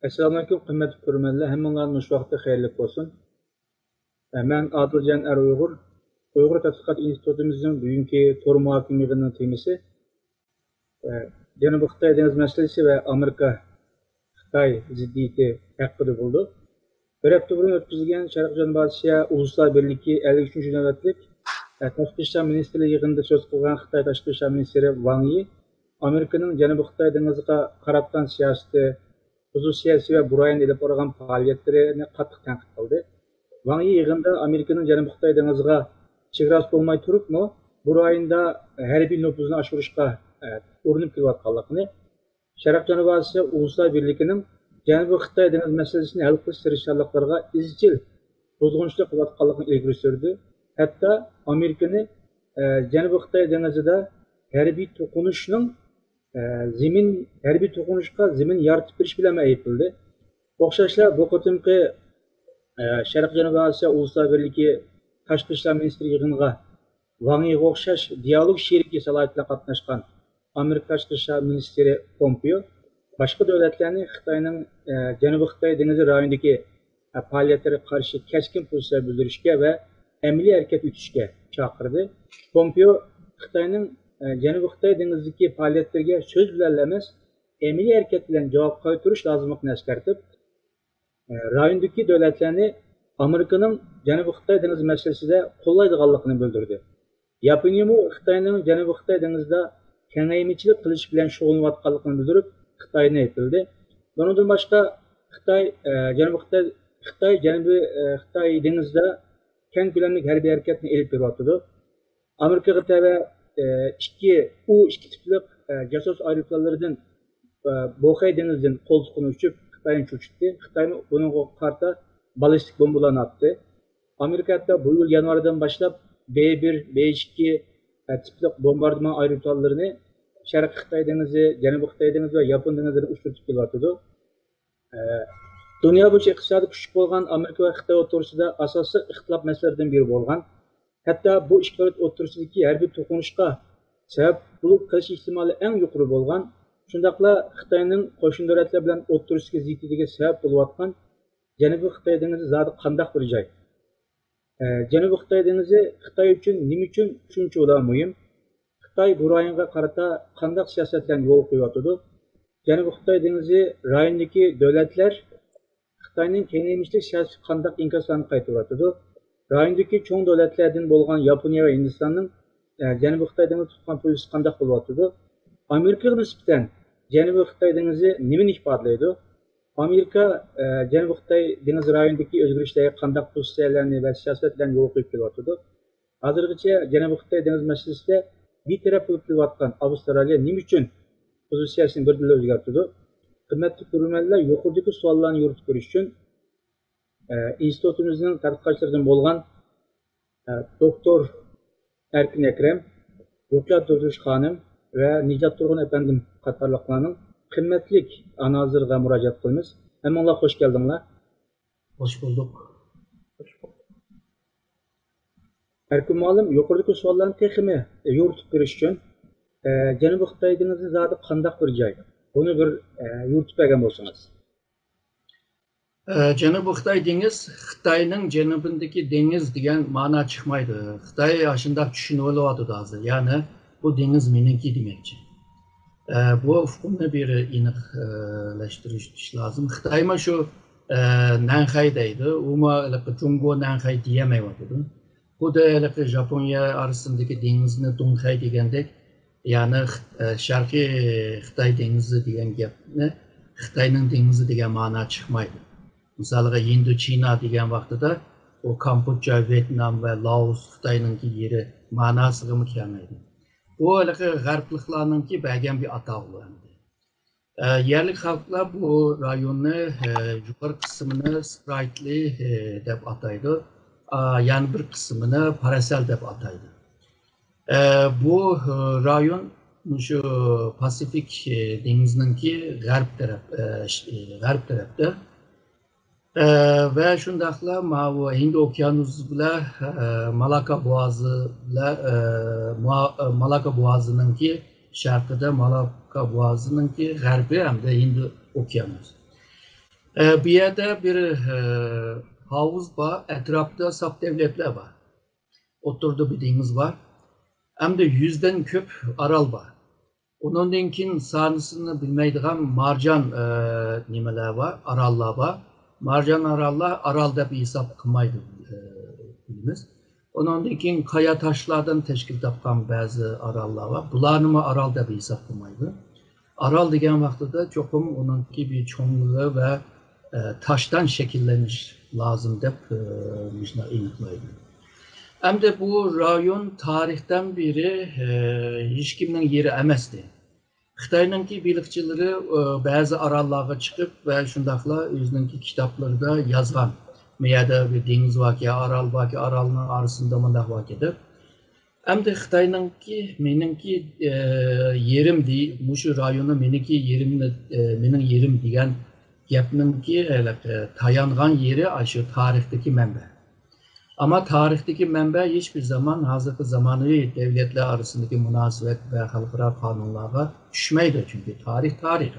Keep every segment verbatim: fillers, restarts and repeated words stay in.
ئەسسالامۇئەلەيكۇم، قىممەتلىك كۆرۈرمەنلەر، ھەممىڭلارنى مۇشۇ ۋاقىتتا خەيرلىك بولسۇن. مەن ئادىلجان ئەر ئۇيغۇر، ئۇيغۇر تەتقىقات ئىنستىتۇتىمىزنىڭ بۈگۈنكى تور مۇھاكىمە يىغىنىنىڭ تېمىسى، جەنۇبىي خىتاي دېڭىز مەسىلىسى ۋە ئامېرىكا خىتاي زىددىيىتى ھەققىدە بولىدۇ. بىر ھەپتە بۇرۇن ئۆتكۈزۈلگەن شەرقىي جەنۇبىي ئاسىيا ئۇلۇسلار بىرلىكى ئەللىك ئۈچىنچى نۆۋەتلىك، ئە، تاشقى ئىشلار مىنىستىرلىرى يىغىنىدا سۆز قىلغان خىتاي تاشقى ئىشلار مىنىستىرى ۋاڭ يى ئامېرىكىنىڭ جەنۇبىي خىتاي دېڭىزىغا قاراتقان سىياسىتى، خۇسۇسىي سىياسىي ۋە بۇ رايوندا ئېلىپ بارغان پائالىيەتلىرىنى قاتتىق تەنقىد قىلدى. ۋاڭ يى يىغىندا ئامېرىكىنىڭ جەنۇبىي خىتاي دېڭىزىغا چېگراسى بولماي تۇرۇپمۇ، بۇ رايوندا ھەربىي نوپۇزىنى ئاشۇرۇشقا، ئە، ئۇرۇنۇپ كېلىۋاتقانلىقىنى، شەرقىي جەنۇبىي ئاسىيا ئۇلۇسلار بىرلىكىنىڭ جەنۇبىي خىتاي دېڭىز مەسىلىسىنى ھەل قىلىش تىرىشچانلىقلىرىغا ئىزچىل بۇزغۇنچىلىق قىلىۋاتقانلىقىنى ئىلگىرى سۈردى. ھەتتا ئامېرىكىنى، ئە، جەنۇبىي خىتاي دېڭىزىدا ھەربىي توقۇنۇشنىڭ، ئە، زېمىن، ھەربىي توقۇنۇشقا زېمىن يارىتىپ بېرىش بىلەن ئەيىبلىدى. ئوخشاشلا بۇ قېتىمقى، ئە، شەرقىي جەنۇبىي ئاسىيا ئۇلۇسلار بىرلىكى تاشقى ئىشلار مىنىستىرى يىغىنىغا ۋاڭ يىغا ئوخشاش دىئالوگ شېرىكى سالاھىيىتى بىلەن قاتناشقان ئامېرىكا تاشقى ئىشلار مىنىستىرى پومپېئو باشقا دۆلەتلەرنى خىتاينىڭ، ئە، جەنۇبىي خىتاي دېڭىزى رايونىدىكى، ئە، پائالىيەتلىرىگە قارشى كەسكىن پوزىتسىيە بىلدۈرۈشكە ۋە ئەمەلىي ھەرىكەت ئېتىشكە چاقىردى. پومپېئو خىتاينىڭ، ئە، جەنۇبىي خىتاي دېڭىزىدىكى پائالىيەتلىرىگە سۆز بىلەنلا ئەمەس، ئەمەلىي ھەرىكەت بىلەن جاۋاب قايتۇرۇش لازىملىقىنى ئەسكەرتىپ، رايوندىكى دۆلەتلەرنى ئامېرىكىنىڭ جەنۇبىي خىتاي دېڭىزى مەسىلىسىدە قوللايدىغانلىقىنى بىلدۈردى. ياپونىيەمۇ خىتاينىڭ جەنۇبىي خىتاي دېڭىزىدا كېڭەيمىچىلىك قىلىش بىلەن شۇغۇللىنىۋاتقانلىقىنى بىلدۈرۈپ، خىتاينى ئەيىبلىدى. بۇنىڭدىن باشقا، خىتاي، ئە، جەنۇبىي خىتاي، خىتاي جەنۇبىي، ئە، خىتاي دېڭىزىدا كەڭ كۆلەملىك ھەربىي ھەرىكەتنى ئېلىپ بېرىۋاتىدۇ. ئامېرىكىغا تەۋە، ئە، ئىككى ئۇ ئىككى تىپلىق، ئە، جاسۇس ئايروپىلانلىرىدىن، ئە، بوخەي دېڭىزىدىن قولتۇقىنى ئۇچۇپ، خىتاينى چۆچۈتتى. خىتايمۇ بۇنىڭغا قارىتا باللىستىك بومبىلارنى ئاتتى. ئامېرىكا ھەتتا بۇ يىل يانۋاردىن باشلاپ بې بىر، بې ئىككى، ئە، تىپلىق بومباردىمان ئايروپىلانلىرىنى شەرقىي خىتاي دېڭىزى، جەنۇبىي خىتاي دېڭىزى ۋە ياپون دېڭىزلىرىنى ئۇچرىتىپ كېلىۋاتىدۇ. ئە، دۇنيا بويىچە ئىقتىسادىي كۈچلۈك بولغان ئامېرىكا ۋە خىتاي ئوتتۇرىسىدا ئاساسلىق ئىختىلاپ مەسىلىلەردىن بىرى بولغان، ھەتتا بۇ ئىككى دۆلەت ئوتتۇرىسىدىكى ھەربىي توقۇنۇشقا سەۋەب بولۇپ قېلىش ئېھتىمالى ئەڭ يۇقىرى بولغان، شۇنداقلا خىتاينىڭ قوشنا دۆلەتلەر بىلەن ئوتتۇرىسىدىكى زىددىيىتىگە سەۋەب بولۇۋاتقان جەنۇبىي خىتاي دېڭىزى زادى قانداق بىر جاي؟ ئە، جەنۇبىي خىتاي دېڭىزى خىتاي ئۈچۈن نېمە ئۈچۈن شۇنچىۋالا مۇھىم؟ خىتاي بۇ رايونغا قارىتا قانداق سىياسەتلەرنى يولغا قويۇۋاتىدۇ؟ جەنۇبىي خىتاي دېڭىزى رايونىدىكى دۆلەتلەر خىتاينىڭ كېڭەيمىچىلىك سىياسىتىگە قانداق ئىنكاسلارنى قايتۇرۇۋاتىدۇ؟ رايوندىكى چوڭ دۆلەتلەردىن بولغان ياپونىيە ۋە ھىندىستاننىڭ، ئە، جەنۇبىي خىتاي دېڭىزى تۇتقان پوزىتسىيىسى قانداق بولۇۋاتىدۇ؟ ئامېرىكىغا نىسبەتەن جەنۇبىي خىتاي دېڭىزى نېمىنى ئىپادىلەيدۇ؟ ئامېرىكا، ئە، جەنۇبىي خىتاي دېڭىزى رايونىدىكى ئۆزگىرىشلەرگە قانداق پوزىتسىيەلەرنى ۋە سىياسەتلەرنى يولغا قويۇپ كېلىۋاتىدۇ؟ ھازىرغىچە جەنۇبىي خىتاي دېڭىز مەسىلىسىدە بىتەرەپ بولۇپ كېلىۋاتقان ئاۋسترالىيە نېمە ئۈچۈن پوزىتسىيەسىنى بىردىنلا ئۆزگەرتىدۇ؟ قىممەتلىك كۆرۈرمەنلەر، يۇقىرىدىكى سوئاللارنى يورۇتۇپ بېرىش ئۈچۈن، ئە، ئىنستىتۇتىمىزنىڭ تەتقىقاتچىلىرىدىن بولغان، ئە، دوكتور ئەركىن ئەكرەم، رۇقىيە تۇردۇش خانىم ۋە نىجات تۇرغۇن ئەپەندىم قاتارلىقلارنىڭ قىممەتلىك ئانالىزلىرىغا مۇراجىئەت قىلىمىز. ھەممىڭلار خوش كەلدىڭلار. خوش بولدۇق. ئەركىن مۇئەللىم، يۇقىرىدىكى سوئاللارنى تېخىمۇ يورۇتۇپ بېرىش ئۈچۈن، ئە، جەنۇبىي خىتاي دېڭىزى زادى قانداق بىر جاي؟ بۇنى بىر، ئە، يورۇتۇپ بەرگەن بولسىڭىز. ئە، جەنۇبىي خىتاي دېڭىز، خىتاينىڭ جەنۇبىدىكى دېڭىز دېگەن مانا چىقمايدۇ. خىتاي ئاشۇنداق چۈشىنىۋېلىۋاتىدۇ ھازىر. يەنى بۇ دېڭىز مېنىڭكى دېمەكچى. ئە، بۇ ئۇقۇمنى بىر ئېنىقلاشتۇرۇش لازىم. خىتايمۇ شۇ، ئە، نەنخەي دەيدۇ. ئۇمۇ ھېلىقى جۇڭگو نەنخەي دېيەلمەيۋاتىدۇ. خۇددى ھېلىقى ژاپونىيە ئارىسىندىكى دېڭىزنى دۇڭخەي دېگەندەك، يەنى خ-، ئە، شەرقىي خىتاي دېڭىزى دېگەن گەپنى خىتاينىڭ دېڭىزى دېگەن مانا چىقمايدۇ. مىسالىغا، ھىندوچىنا دېگەن ۋاقتىدا ئۇ كامبودژا، ۋيېتنام ۋە لائوس خىتاينىڭكى يېرى ماناسىغىمۇ كەلمەيدۇ. بۇ ھېلىقى غەربلىكلارنىڭكى بەرگەن بىر ئاتاۋى ئەمدى. ئە، يەرلىك خەلقلەر بۇ رايوننى، ئە، يۇقىرى قىسمىنى سپرايتلى، ئە، دەپ ئاتايدۇ. ئا، يەنە بىر قىسمىنى پاراسەل دەپ ئاتايدۇ. ئە، بۇ، ئە، رايون مۇشۇ پاسىفىك، ئە، دېڭىزىنىڭكى غەرب تەرەپ، ئە، ش-، ئە، غەرب تەرەپتە. ئە، ۋە شۇنداقلا ماۋۇ ھىند ئوكيانۇسى بىلەن، ئە، مالاكا بوغازى بىلەن، ئە، مۇا-، ئە، مالاكا بوغازىنىڭكى شەرقىدە، مالاكا بوغازىنىڭكى غەربى ھەمدە ھىند ئوكيانۇسى. ئە، بۇ يەردە بىر، ئە، ھاۋۇز بار، ئەتراپتا ساپ دۆلەتلەر بار. ئوتتۇرىدا بىر دېڭىز بار. ھەمدە يۈزدىن كۆپ ئارال بار. ئۇنىڭدىن كېيىن سانىسىنى بىلمەيدىغان مارجان، ئە، نېمىلەر بار، ئاراللار بار. مارجان ئاراللار ئارال دەپ ھېساب قىلمايدۇ، ئە، بىلىمىز. ئۇنىڭدىن كېيىن قايا تاشلاردىن تەشكىل تاپقان بەزى ئاراللار بار. بۇلارنىمۇ ئارال دەپ ھېساب قىلمايدۇ. ئارال دېگەن ۋاقتىدا چوقۇم ئۇنىڭكى بىر چوڭلۇقى ۋە، ئە، تاشتان شەكىللىنىش لازىم دەپ، ئە، مۇشۇنداق ئېنىقلايدۇ. ئەمدى بۇ رايون تارىختىن بېرى، ئە، ھېچكىمنىڭ يېرى ئەمەستى. خىتاينىڭكى بېلىقچىلىرى، ئە، بەزى ئاراللارغا چىقىپ ۋە شۇنداقلا ئۆزىنىڭكى كىتابلىرىدا يازغان. بۇ يەردە بىر دېڭىز باركەن، ئارال باركەن، ئارالنىڭ ئارىسىدا مۇنداق باركەن دەپ. ئەمدى خىتاينىڭكى، مېنىڭكى، ئە، يېرىم دېي-، مۇشۇ رايوننى مېنىڭكى يېرىمنى، ئە، مېنىڭ يېرىم دېگەن گەپنىڭكى، ئە، تايانغان يېرى ئاشۇ تارىختىكى مەنبە. ئەمما تارىختىكى مەنبە ھېچبىر زامان ھازىرقى زامانىۋى دۆلەتلەر ئارىسىدىكى مۇناسىۋەت ۋە خەلقئارا قانۇنلارغا چۈشمەيدۇ، چۈنكى تارىخ تارىخ،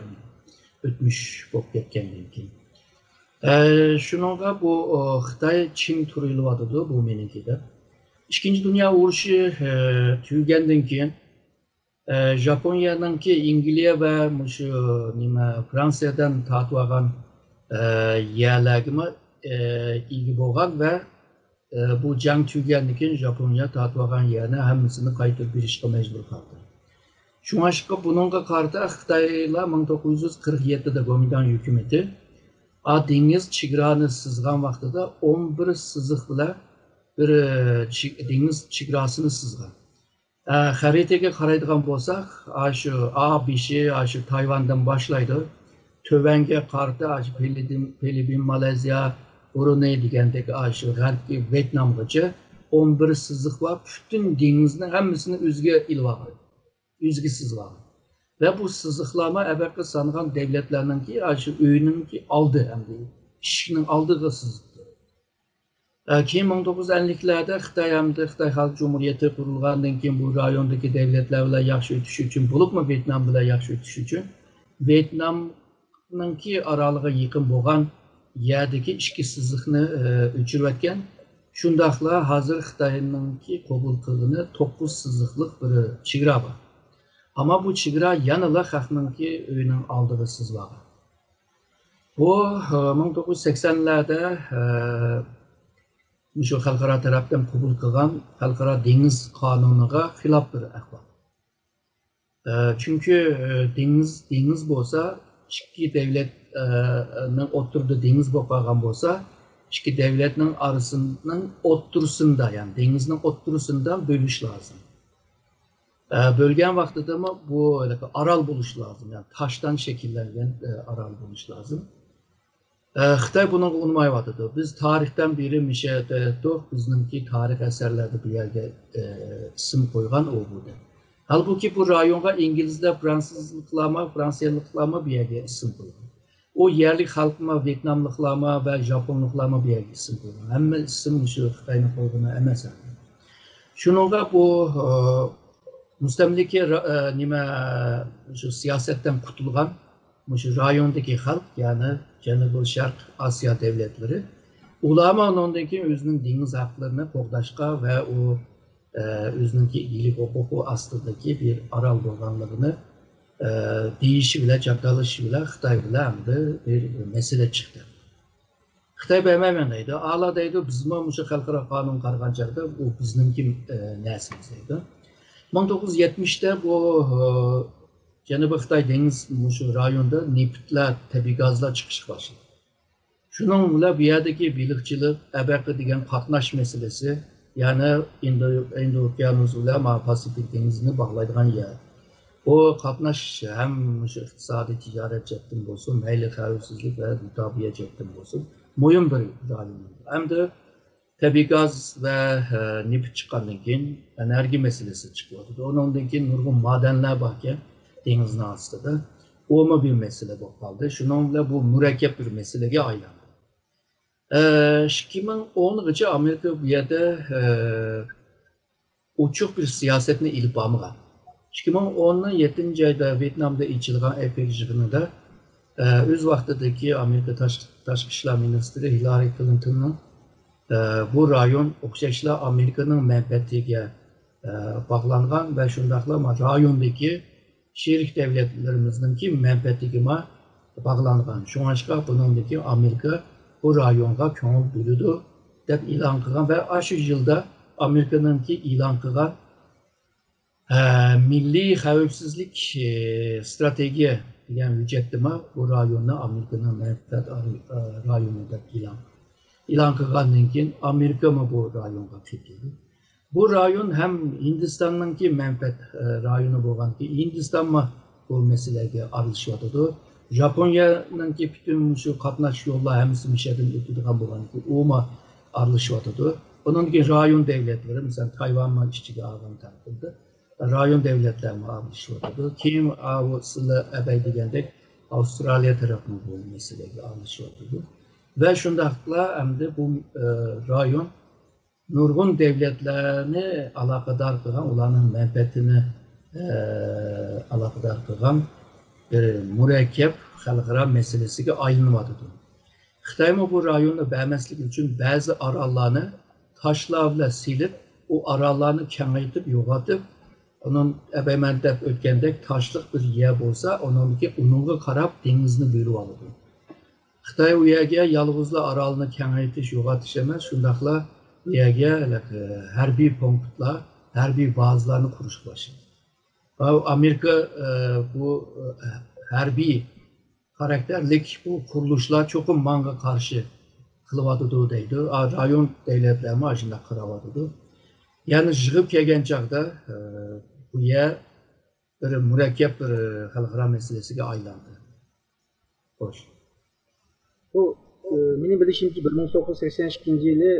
ئۆتمۈش بولۇپ كەتكەندىن كېيىن. ئە، شۇنىڭغا بۇ، ئۇ، خىتاي چىڭ تۇرۇلۇۋاتىدۇ، بۇ مېنىڭكى دەپ. ئىككىنچى دۇنيا ئۇرۇشى، ئە، تۈگىگەندىن كېيىن، ئە، ژاپونىيەنىڭكى ئەنگلىيە ۋە مۇشۇ نېمە، فرانسىيەدىن تارتىۋالغان، ئە، يەرلەرگىمۇ، ئە، ئىگە بولغان ۋە، ئە، بۇ جەڭ تۈگىگەندىن كېيىن ژاپونىيە تارتىۋالغان يەرنى ھەممىسىنى قايتۇرۇپ بېرىشقا مەجبۇر قالدى. شۇڭلاشقا بۇنىڭغا قارىتا خىتايلار مىڭ توققۇز يۈز قىرىق يەتتىدە گومىنداڭ ھۆكۈمىتى ئا دېڭىز چېگرانى سىزغان ۋاقتىدا ئون بىر سىزىق بىلەن بىر، ئە، چى-، دېڭىز چېگراسىنى سىزغان. ئە، خەرىتىگە قارايدىغان بولساق، ئاشۇ ئا بېشى، ئاشۇ تايۋاندىن باشلايدۇ. تۆۋەنگە قارىتا، ئاشۇ فىلىپپىن، فىلىپپىن، مالايزىيە، برۇنېي دېگەندەك، ئاشۇ غەربكى ۋيېتنامغىچە ئون بىر سىزىق بار. پۈتۈن دېڭىزنىڭ ھەممىسىنى ئۆزىگە ئېلىۋالغان. ئۆزىگە سىزىۋالغان. ۋە بۇ سىزىقلارمۇ ئەبەققە سانىغان دۆلەتلەرنىڭكى، ئاشۇ ئۆينىڭكى ئالدى، ئەمدى ئىشىكنىڭ ئالدىغا سىزىپتۇ. ئە، كېيىن مىڭ توققۇز يۈز ئەللىكلەردە خىتاي ھەمدە خىتاي خەلق جۇمھۇرىيىتى قۇرۇلغاندىن كېيىن بۇ رايوندىكى دۆلەتلەر بىلەن ياخشى ئۆتۈش ئۈچۈن، بولۇپمۇ ۋيېتنام بىلەن ياخشى ئۆتۈش ئۈچۈن، ۋيېتنامنىڭكى ئارالىغا يېقىن بولغان يەردىكى ئىككى سىزىقنى، ئە، ئۆچۈرۈۋەتكەن. شۇنداقلا ھازىر خىتاينىڭكى قوبۇل قىلغىنى توققۇز سىزىقلىق بىر چېگرا بار. ئەمما بۇ چېگرا يەنىلا خەقنىڭكى ئۆيىنىڭ ئالدىغا سىزىۋالغان. بۇ، ئە، مىڭ توققۇز يۈز سەكسەنلەردە، ئە، مۇشۇ خەلقئارا تەرەپتىن قوبۇل قىلغان خەلقئارا دېڭىز قانۇنىغا خىلاپ بىر ئەھۋال. ئە، چۈنكى، ئە، دېڭىز، دېڭىز بولسا ئىككى دۆلەت، ئە، نىڭ ئوتتۇرىدا دېڭىز بولۇپ قالغان بولسا، ئىككى دۆلەتنىڭ ئارىسىنىڭ ئوتتۇرىسىندا، يەنى دېڭىزنىڭ ئوتتۇرىسىندا بۆلۈش لازىم. ئە، بۆلگەن ۋاقتىدىمۇ بۇ ھېلىقى ئارال بولۇش لازىم، يەنى تاشتان شەكىللەنگەن، ئە، ئارال بولۇش لازىم. ئە، خىتاي بۇنىڭغا ئۇنىمايۋاتىدۇ. بىز تارىختىن بېرى مۇشۇ يەردە تۇردۇق، بىزنىڭكى تارىخ ئەسەرلەردە بۇ يەرگە، ئە، ئىسىم قويغان ئۇ بۇ دەپ. ھالبۇكى، بۇ رايونغا ئىنگلىزلەر، فرانسۇزلۇقلارمۇ، فرانسىيەلىكلارمۇ بۇ يەرگە ئىسىم قويغان. ئۇ يەرلىك خەلقمۇ، ۋيېتناملىقلارمۇ ۋە ژاپونلۇقلارمۇ بۇ يەرگە ئىسىم قويغان. ھەممە ئىسىم مۇشۇ خىتاينىڭ قويغىنى ئەمەس. شۇنىڭغا بۇ، ئە، مۇستەملىكە را-، ئە، نېمە، شۇ سىياسەتتىن قۇتۇلغان مۇشۇ رايوندىكى خەلق، يەنى جەنۇبىي شەرق ئاسىيا دۆلەتلىرى، ئۇلارمۇ ئۇنىڭدىن كېيىن ئۆزىنىڭ دېڭىز ھەقلىرىنى قوغداشقا ۋە ئۇ، ئە، ئۆزىنىڭكى ئىگىلىك ھوقۇقى ئاستىدىكى بىر ئارال بولغانلىقىنى، ئە، دېيىشى بىلەن، جاكارلىشى بىلەن خىتاي بىلەن ئەمدى بىر مەسىلە چىقتى. خىتاي بەرمەيمەن دەيدۇ. ئالا دەيدۇ، بىزمۇ مۇشۇ خەلقئارا قانۇنغا قارىغان چاغدا ئۇ بىزنىڭكى، ئە، نەرسىمىز دەيدۇ. مىڭ توققۇز يۈز يەتمىشتە بۇ، ئە، جەنۇبىي خىتاي دېڭىز مۇشۇ رايوندا نېفىتلەر، تەبىئىي گازلار چىقىشقا باشلىدى. شۇنىڭ بىلەن بۇ يەردىكى بېلىقچىلىق، ئەبەقە دېگەن قاتناش مەسىلىسى، يەنى ئىندو، ئىندىئوكيانۇس بىلەن مانا پاسىفىك دېڭىزىنى باغلايدىغان يەر. بۇ قاتناش ھەم مۇشۇ ئىقتىسادىي، تىجارەت جەھەتتىن بولسۇن، مەيلى خەۋپسىزلىك ۋە مۇداپىئە جەھەتتىن بولسۇن، مۇھىم بىر رايون. ئەمدى تەبىئىي گاز ۋە، ئە، نېفىت چىققاندىن كېيىن ئېنېرگىيە مەسىلىسى چىقىۋاتىدۇ. ئۇنىڭدىن كېيىن نۇرغۇن مادەنلەر باركەن دېڭىزنىڭ ئاستىدا. ئۇمۇ بىر مەسىلە بولۇپ قالدى. شۇنىڭ بىلەن بۇ مۇرەككەپ بىر مەسىلىگە ئايلاندى. ئە، ئىككى مىڭ ئونغىچە ئامېرىكا بۇ يەردە، ئە، ئوچۇق بىر سىياسەتنى ئېلىپ بارمىغان. ئىككى مىڭ ئوننىڭ يەتتىنچى ئايدا ۋيېتنامدا ئېچىلغان ئېپېك يىغىنىدا، ئۆز ۋاقتىدىكى ئامېرىكا تاشقى ئىشلار مىنىستىرى ھىلارى كلىنتوننىڭ بۇ رايون ئوخشاشلا ئامېرىكىنىڭ مەنپەئەتىگە باغلانغان ۋە شۇنداقلا رايوندىكى شېرىك دەۋلەتلىرىمىزنىڭكى مەنپەئەتىگىمۇ باغلانغان. شۇڭلاشقا بۇنىڭدىكى ئامېرىكا بۇ رايونغا كۆڭۈل بۆلىدۇ دەپ ئېلان قىلغان ۋە ئاشۇ يىلدا ئامېرىكىنىڭكى ئېلان قىلغان مىللىي خەۋپسىزلىك ئىستراتېگىيە دېگەن ھۆججەتتىمۇ بۇ رايوننى ئامېرىكىنىڭ مەنپەئەت رايونى دەپ ئېلان ئېلان قىلغاندىن كېيىن ئامېرىكىمۇ بۇ رايونغا قېتىلدى. بۇ رايون ھەم ھىندىستاننىڭكى مەنپەئەت رايونى بولغاندىكىن ھىندىستانمۇ بۇ مەسىلىگە ئارىلىشىۋاتىدۇ. ژاپونىيەنىڭكى پۈتۈن مۇشۇ قاتناش يوللار ھەممىسى مۇشۇ يەردىن ئۆتىدىغان بولغاندىكىن ئۇمۇ ئارىلىشىۋاتىدۇ. ئۇنىڭدىن كېيىن رايون دەۋلەتلىرى، مىسال، تايۋانمۇ ئىچىگە ئالغان تەقدىردە، رايون دەۋلەتلەرمۇ ئارىلىشىۋاتىدۇ. كېيىن ئاۋۇ سىلەر ئەبەي دېگەندەك ئاۋسترالىيە تەرەپمۇ بۇ مەسىلىگە ئارىلىشىۋاتىدۇ. ۋە شۇنداقلا ئەمدى بۇ رايون نۇرغۇن دەۋلەتلەرنى ئالاقىدار قىلغان، ئۇلارنىڭ مەنپەئەتىنى ئالاقىدار قىلغان بىر مۇرەككەپ خەلقئارا مەسىلىسىگە ئايلىنىۋاتىدۇ. خىتايمۇ بۇ رايوننى بەرمەسلىك ئۈچۈن بەزى ئاراللارنى تاشلار بىلەن سېلىپ، ئۇ ئاراللارنى كېڭەيتىپ، يوغىنىتىپ، ئۇنىڭ ئەبەيمەن دەپ ئۆتكەندەك تاشلىق بىر يەر بولسا، ئۇنىڭدىكى ئۇنىڭغا قاراپ دېڭىزنى بۆلۈۋالىدۇ. خىتاي ئۇ يەرگە يالغۇزلا ئارالنى كېڭەيتىش، يوغىنىتىش ئەمەس، شۇنداقلا ئۇ يەرگە ھەربىي پونكىتلار، ھەربىي بازىلارنى قۇرۇشقا باشلىدى. ئامېرىكا بۇ ھەربىي خاراكتېرلىك بۇ قۇرۇلۇشلار چوقۇم ماڭا قارشى قىلىۋاتىدۇ دەيدۇ. رايون دەۋلەتلەرمۇ ئاشۇنداق قاراۋاتىدۇ. يەنى يىغىپ كەلگەن چاغدا بۇ يەر بىر مۇرەككەپ بىر خەلقئارا مەسىلىسىگە ئايلاندى. خوش. بۇ مېنىڭ بىلىشىمچە، بىر مىڭ توققۇز يۈز سەكسەن ئىككىنچى يىلى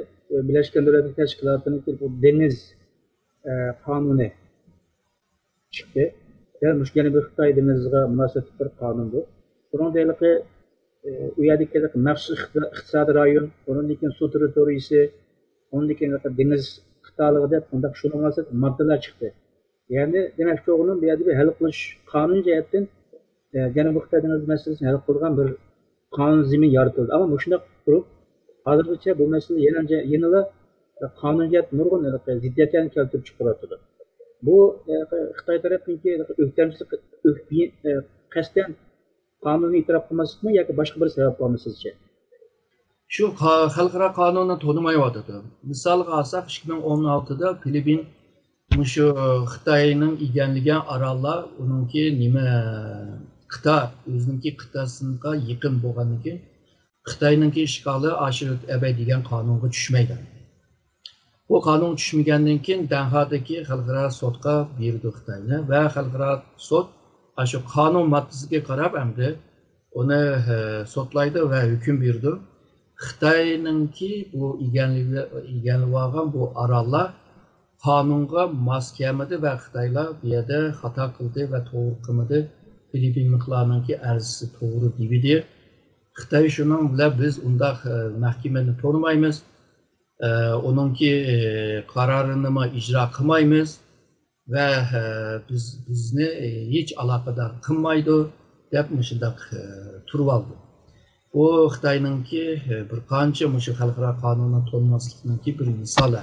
بىرلەشكەن دۆلەتلەر تەشكىلاتىنىڭكى بۇ دېڭىز قانۇنى چىقتى. دەل مۇشۇ جەنۇبىي خىتاي دېڭىزىغا مۇناسىۋەتلىك بىر قانۇن بۇ. بۇنىڭدا ھېلىقى ئۇ يەردىكى مەخسۇس ئىقتىسادىي رايون، ئۇنىڭدىن كېيىن سۇ تېررىتورىيىسى، ئۇنىڭدىن كېيىن دېڭىز قىتالىقى دەپ مۇنداق شۇنىڭغا مۇناسىۋەتلىك ماددىلار چىقتى. يەنى دېمەكچى بولغىنىم، بۇ يەردە بىر ھەل قىلىش قانۇن جەھەتتىن جەنۇبىي خىتاي دېڭىزى مەسىلىسىنى ھەل قىلىدىغان بىر قانۇن زېمىن يارىتىلدى. ئەمما مۇشۇنداق تۇرۇپ، ھازىرغىچە بۇ مەسىلە يەنە يەنىلا قانۇن جەھەتتە نۇرغۇن زىددىيەتلەرنى كەلتۈرۈپ چىقىرىۋاتىدۇ. بۇ خىتاي تەرەپنىڭكى ئۆكتەمچىلىك، قەستەن قانۇننى ئېتىراپ قىلماسلىقمۇ ياكى باشقا بىر سەۋەب بارمۇ سىزچە؟ شۇ خەلقئارا قانۇننى تونۇمايۋاتىدۇ. مىسالغا ئالساق، ئىككى مىڭ ئون ئالتىدا فىلىپپىن مۇشۇ خىتاينىڭ ئىگىلىگەن ئاراللار، ئۇنىڭكى نېمە، قىتا، ئۆزىنىڭكى قىتاسىغا يېقىن بولغاندىن كېيىن، خىتاينىڭكى ئىشغالى ئاشۇ ئەبەي دېگەن قانۇنغا چۈشمەيدۇ. بۇ قانۇنغا چۈشمىگەندىن كېيىن، دەنخادىكى خەلقئارا سوتقا بېرىدۇ خىتاينى ۋە خەلقئارا سوت ئاشۇ قانۇن ماددىسىگە قاراپ ئەمدى ئۇنى سوتلايدۇ ۋە ھۆكۈم بېرىدۇ. خىتاينىڭكى بۇ ئىگىلىۋالغان بۇ ئاراللار قانۇنغا ماس كەلمىدى ۋە خىتايلار بۇ يەردە خاتا قىلدى ۋە توغرا قىلمىدى، فىلىپپىنلىقلارنىڭكى ئەرزىسى توغرا دېمىدى. خىتاي شۇنىڭ بىلەن بىز ئۇنداق مەھكىمىنى تونۇمايمىز، ئۇنىڭكى قارارىنىمۇ ئىجرا قىلمايمىز ۋە بىز بىزنى ھېچ ئالاقىدار قىلمايدۇ دەپ مۇشۇنداق تۇرۇۋالدى. بۇ خىتاينىڭكى بىر قانچە مۇشۇ خەلقئارا قانۇننى تونۇماسلىقنىڭكى بىر مىسالى.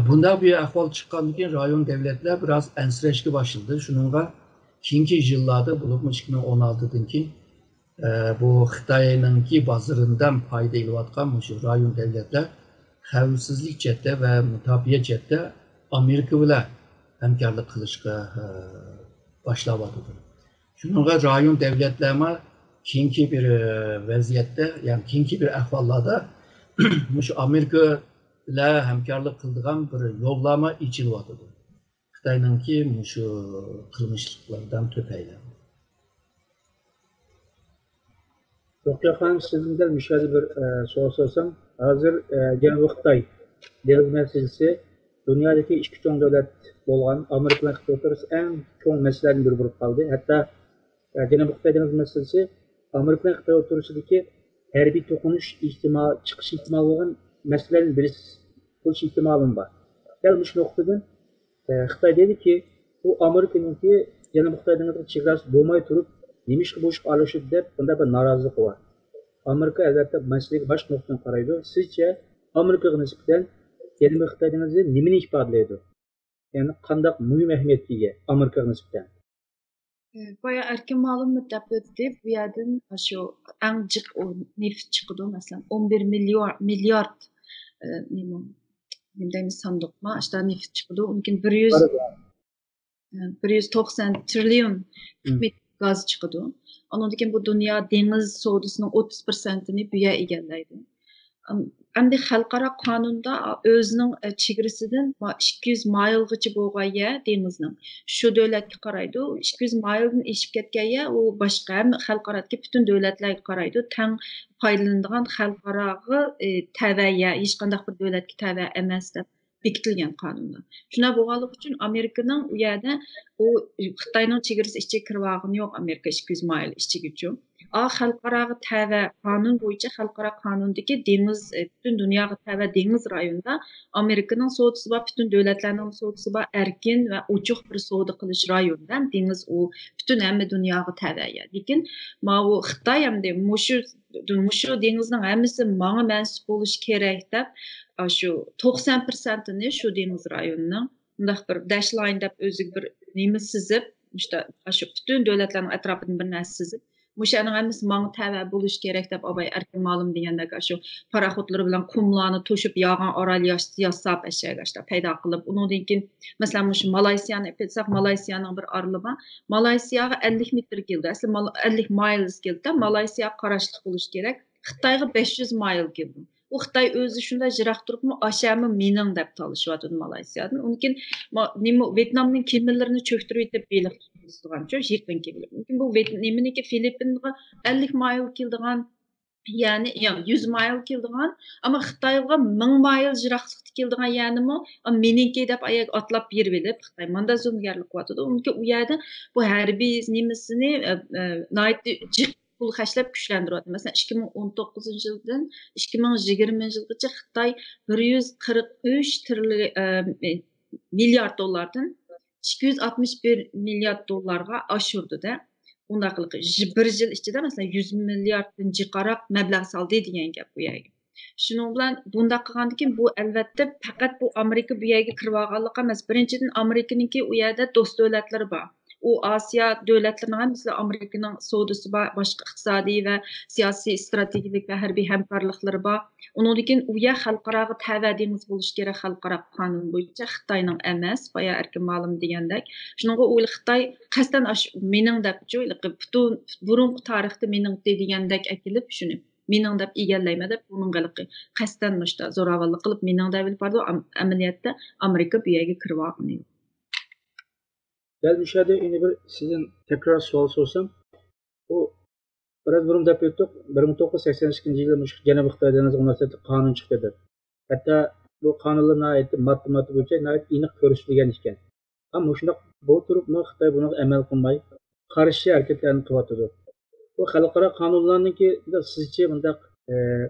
بۇنداق بىر ئەھۋال چىققاندىن كېيىن رايون دەۋلەتلەر بىراز ئەنسىرەشكە باشلىدى. شۇنىڭغا كېيىنكى يىللاردا، بولۇپمۇ ئىككى مىڭ ئون ئالتىدىن كېيىن بۇ خىتاينىڭكى بازىرىندىن پايدا ئېلىۋاتقان مۇشۇ رايون دەۋلەتلەر خەۋپسىزلىك جەھەتتە ۋە مۇداپىئە جەھەتتە ئامېرىكا بىلەن ھەمكارلىق قىلىشقا باشلاۋاتىدۇ. شۇنىڭغا رايون دەۋلەتلەرمۇ كېيىنكى بىر ۋەزىيەتتە، يەنى كېيىنكى بىر ئەھۋاللاردا مۇشۇ ئامېرىكا بىلەن ھەمكارلىق قىلىدىغان بىر يوللارمۇ ئېچىلىۋاتىدۇ. خىتاينىڭكى مۇشۇ قىلمىشلىقلىرىدىن تۈپەيلى. روقىيە خانىم، سىزدىن دەل مۇشۇ يەردە بىر سوئال سورىسام، ھازىر جەنۇبىي خىتاي دېڭىز مەسىلىسى دۇنيادىكى ئىككى چوڭ دۆلەت بولغان ئامېرىكا بىلەن خىتاي ئوتتۇرىسىدا ئەڭ چوڭ مەسىلىلەردىن بىرى بولۇپ قالدى. ھەتتا جەنۇبىي خىتاي دېڭىز مەسىلىسى ئامېرىكا بىلەن خىتاي ئوتتۇرىسىدىكى ھەربىي توقۇنۇش ئېھتىمال، چىقىش ئېھتىمالى بولغان مەسىلىلەردىن بىرسى بولۇش ئېھتىمالىمۇ بار. دەل مۇشۇ نۇقتىدىن خىتاي دەيدۇكى، بۇ ئامېرىكىنىڭكى جەنۇبىي خىتاي دېڭىزىغا چېگراسى بولماي تۇرۇپ، نېمىشقا بۇ ئىشقا ئارىلىشىدۇ دەپ بۇنداق بىر نارازىلىقى بار. ئامېرىكا ئەلۋەتتە مەسىلىگە باشقا نۇقتىدىن قارايدۇ. سىزچە ئامېرىكىغا نىسبەتەن جەنۇبىي خىتاي دېڭىزى نېمىنى ئىپادىلەيدۇ؟ يەنى قانداق مۇھىم ئەھمىيەتكە ئىگە ئامېرىكىغا نىسبەتەن؟ بايا ئەركىن مالۇم دەپ ئۆتتى، بۇ يەردىن شۇ ئەڭ جىق نېفىت چىقىدۇ، مەسىلەن، ئون بىر مىليار مىليارد نېمە نېمە دەيمىز، ساندۇقما ئاشتا نېفىت چىقىدۇ، ئۇنىڭ كېيىن بىر يۈز بىر يۈز توقسان تىرىليون كۇبىك گاز چىقىدۇ. ئۇنىڭدىن كېيىن بۇ دۇنيا دېڭىز سودىسىنىڭ ئوتتۇز پىرسەنتىنى بۇ يەر ئىگىلەيدۇ. ئەمدى خەلقئارا قانۇندا ئۆزىنىڭ چېگرىسىدىن ئىككى يۈز مايلغىچە بولغان يەر دېڭىزنىڭ شۇ دۆلەتكە قارايدۇ. ئىككى يۈز مايلدىن ئېشىپ كەتكەن يەر ئۇ باشقا ھەممە خەلقئارادىكى پۈتۈن دۆلەتلەرگە قارايدۇ. تەڭ پايدىلىنىدىغان خەلقئاراغا تەۋە يەر، ھېچقانداق بىر دۆلەتكە تەۋە ئەمەس دەپ بېكىتىلگەن قانۇندا. شۇنداق بولغانلىقى ئۈچۈن ئامېرىكىنىڭ ئۇ يەردە ئۇ خىتاينىڭ چېگرىسى ئىچىگە كىرىۋالغىنى يوق ئامېرىكا ئىككى يۈز مايل ئىچىگىچۇ. ئا خەلقئاراغا تەۋە قانۇن بويىچە خەلقئارا قانۇندىكى دېڭىز، پۈتۈن دۇنياغا تەۋە دېڭىز رايونىدا ئامېرىكىنىڭ سودىسى بار، پۈتۈن دۆلەتلەرنىڭ سودىسى بار، ئەركىن ۋە ئوچۇق بىر سودا قىلىش رايونىدا دېڭىز ئۇ پۈتۈن ھەممە دۇنياغا تەۋە يەر. لېكىن ماۋۇ خىتاي ئەمدى مۇشۇ مۇشۇ دېڭىزنىڭ ھەممىسى ماڭا مەنسۇپ بولۇشى كېرەك دەپ، شۇ توقسان پىرسەنتىنى شۇ دېڭىز رايونىنىڭ مۇنداق بىر داشلاين دەپ ئۆزىگە بىر نېمە سىزىپ، مۇشتا شۇ پۈتۈن دۆلەتلەرنىڭ ئەتراپىدىن بىر نەرسە سىزىپ، مۇشۇ يەرنىڭ ھەممىسى ماڭا تەۋە بولۇش كېرەك دەپ، ئاۋاي ئەركىن مالۇم دېگەندەك شۇ پاراخوتلىرى بىلەن قۇملارنى توشۇپ ياغان ئارال ياس- ياساپ ئەشەگە ئاشتا پەيدا قىلىپ، ئۇنىڭدىن كېيىن مەسىلەن مۇشۇ مالايسىيانى ئېلىپ ئېيتساق، مالايسىيانىڭ بىر ئارىلى بار. مالايسىياغا ئەللىك مېتىر كېلىدۇ، ئەسلى مال- ئەللىك مايلز كېلىدۇ، مالايسىياغا قاراشلىق بولۇش كېرەك. خىتايغا بەش يۈز مايل كېلىدۇ. ئۇ خىتاي ئۆزى شۇنداق يىراق تۇرۇپمۇ، ئاشەمۇ مېنىڭ دەپ تالىشىۋاتىدۇ مالايسىيادىن. ئۇنىڭ كېيىن ما- نېمە ۋيېتنامنىڭ كېمىلىرىنى چۆكتۈرۈۋېتىپ بېلىق تۇتىدىغانچۇ، يېقىن كېمىلەر. لېكىن بۇ ۋيېت- نېمىنىڭكى فىلىپپىنغا ئەللىك مايل كېلىدىغان، يەنى يا يۈز مايل كېلىدىغان، ئەمما خىتايغا مىڭ مايل يىراقلىقتا كېلىدىغان يەرنىمۇ مېنىڭكى دەپ ئاياغ ئاتلاپ بېرىۋېلىپ خىتاي ماندا زومىگەرلىك قىلىۋاتىدۇ. ئۇنىڭكى ئۇ يەردە بۇ ھەربىي نېمىسىنى ئە، ئە، ناھايىتى جىق پۇل خەجلەپ كۈچلەندۈرۈۋاتىدۇ. مەسىلەن، ئىككى مىڭ ئون توققۇزىنچى يىلدىن ئىككى مىڭ يىگىرمىنچى يىلغىچە خىتاي بىر يۈز قىرىق ئۈچ تىرىليون، ئە، مىليارد دوللاردىن ئىككى يۈز ئاتمىش بىر مىليارد دوللارغا ئاشۇردى-دە. ئۇنداق قىلىپ، بىر يىل ئىچىدە، مەسىلەن، يۈز مىلياردتىن جىقراق مەبلەغ سالدى دېگەن گەپ بۇ يەرگە. شۇنىڭ بىلەن بۇنداق قىلغاندىكىن بۇ ئەلۋەتتە پەقەت بۇ ئامېرىكا بۇ يەرگە كىرىۋالغانلىقى ئەمەس. بىرىنچىدىن، ئامېرىكىنىڭكى ئۇ يەردە دوست دۆلەتلىرى بار. ئۇ ئاسىيا دۆلەتلىرىنىڭ ھەممىسى ئامېرىكىنىڭ سودىسى بار، باشقا ئىقتىسادىي ۋە سىياسىي، ئىستراتېگىيەلىك ۋە ھەربىي ھەمكارلىقلىرى بار. ئۇنىڭدىن كېيىن ئۇ يەر خەلقئاراغا تەۋە دېڭىز بولۇشى كېرەك، خەلقئارا قانۇن بويىچە خىتاينىڭ ئەمەس، بايا ئەركىن مالىم دېگەندەك. شۇنىڭغا ئۇ خىتاي قەستەن ئاش مېنىڭ دەپچۇ، پۈتۈن بۇرۇنقى تارىختا مېنىڭكى دېگەندەك ئەكېلىپ شۇنى مېنىڭ دەپ ئىگىلەيمەن دەپ ئۇنىڭ ھېلىقى قەستەن مۇشتا زوراۋانلىق قىلىپ مېنىڭ دەۋېلىپ بارىدۇ. ئەم- ئەمەلىيەتتە ئامېرىكا بۇ يەرگە كىرىۋالغىنى يوق. دەل مۇشۇ يەردە يەنە بىر سىزدىن تەكرار سوئال سورىسام، بۇ بىراز بۇرۇن دەپ ئۆتتۇق، بىر مىڭ توققۇز يۈز سەكسەن ئىككىنچى يىلى مۇشۇ جەنۇبىي خىتاي دېڭىزىغا مۇناسىۋەتلىك قانۇن چىقتى دەپ. ھەتتا بۇ قانۇنلار ناھايىتى ماددا-ماددا بويىچە ناھايىتى ئېنىق كۆرسىتىلگەن ئىكەن. ئەمما مۇشۇنداق بولۇپ تۇرۇپمۇ خىتاي بۇنىڭغا ئەمەل قىلماي، قارشى ھەرىكەتلەرنى قىلىۋاتىدۇ. بۇ خەلقئارا قانۇنلارنىڭكى سىزچە بۇنداق، ئە،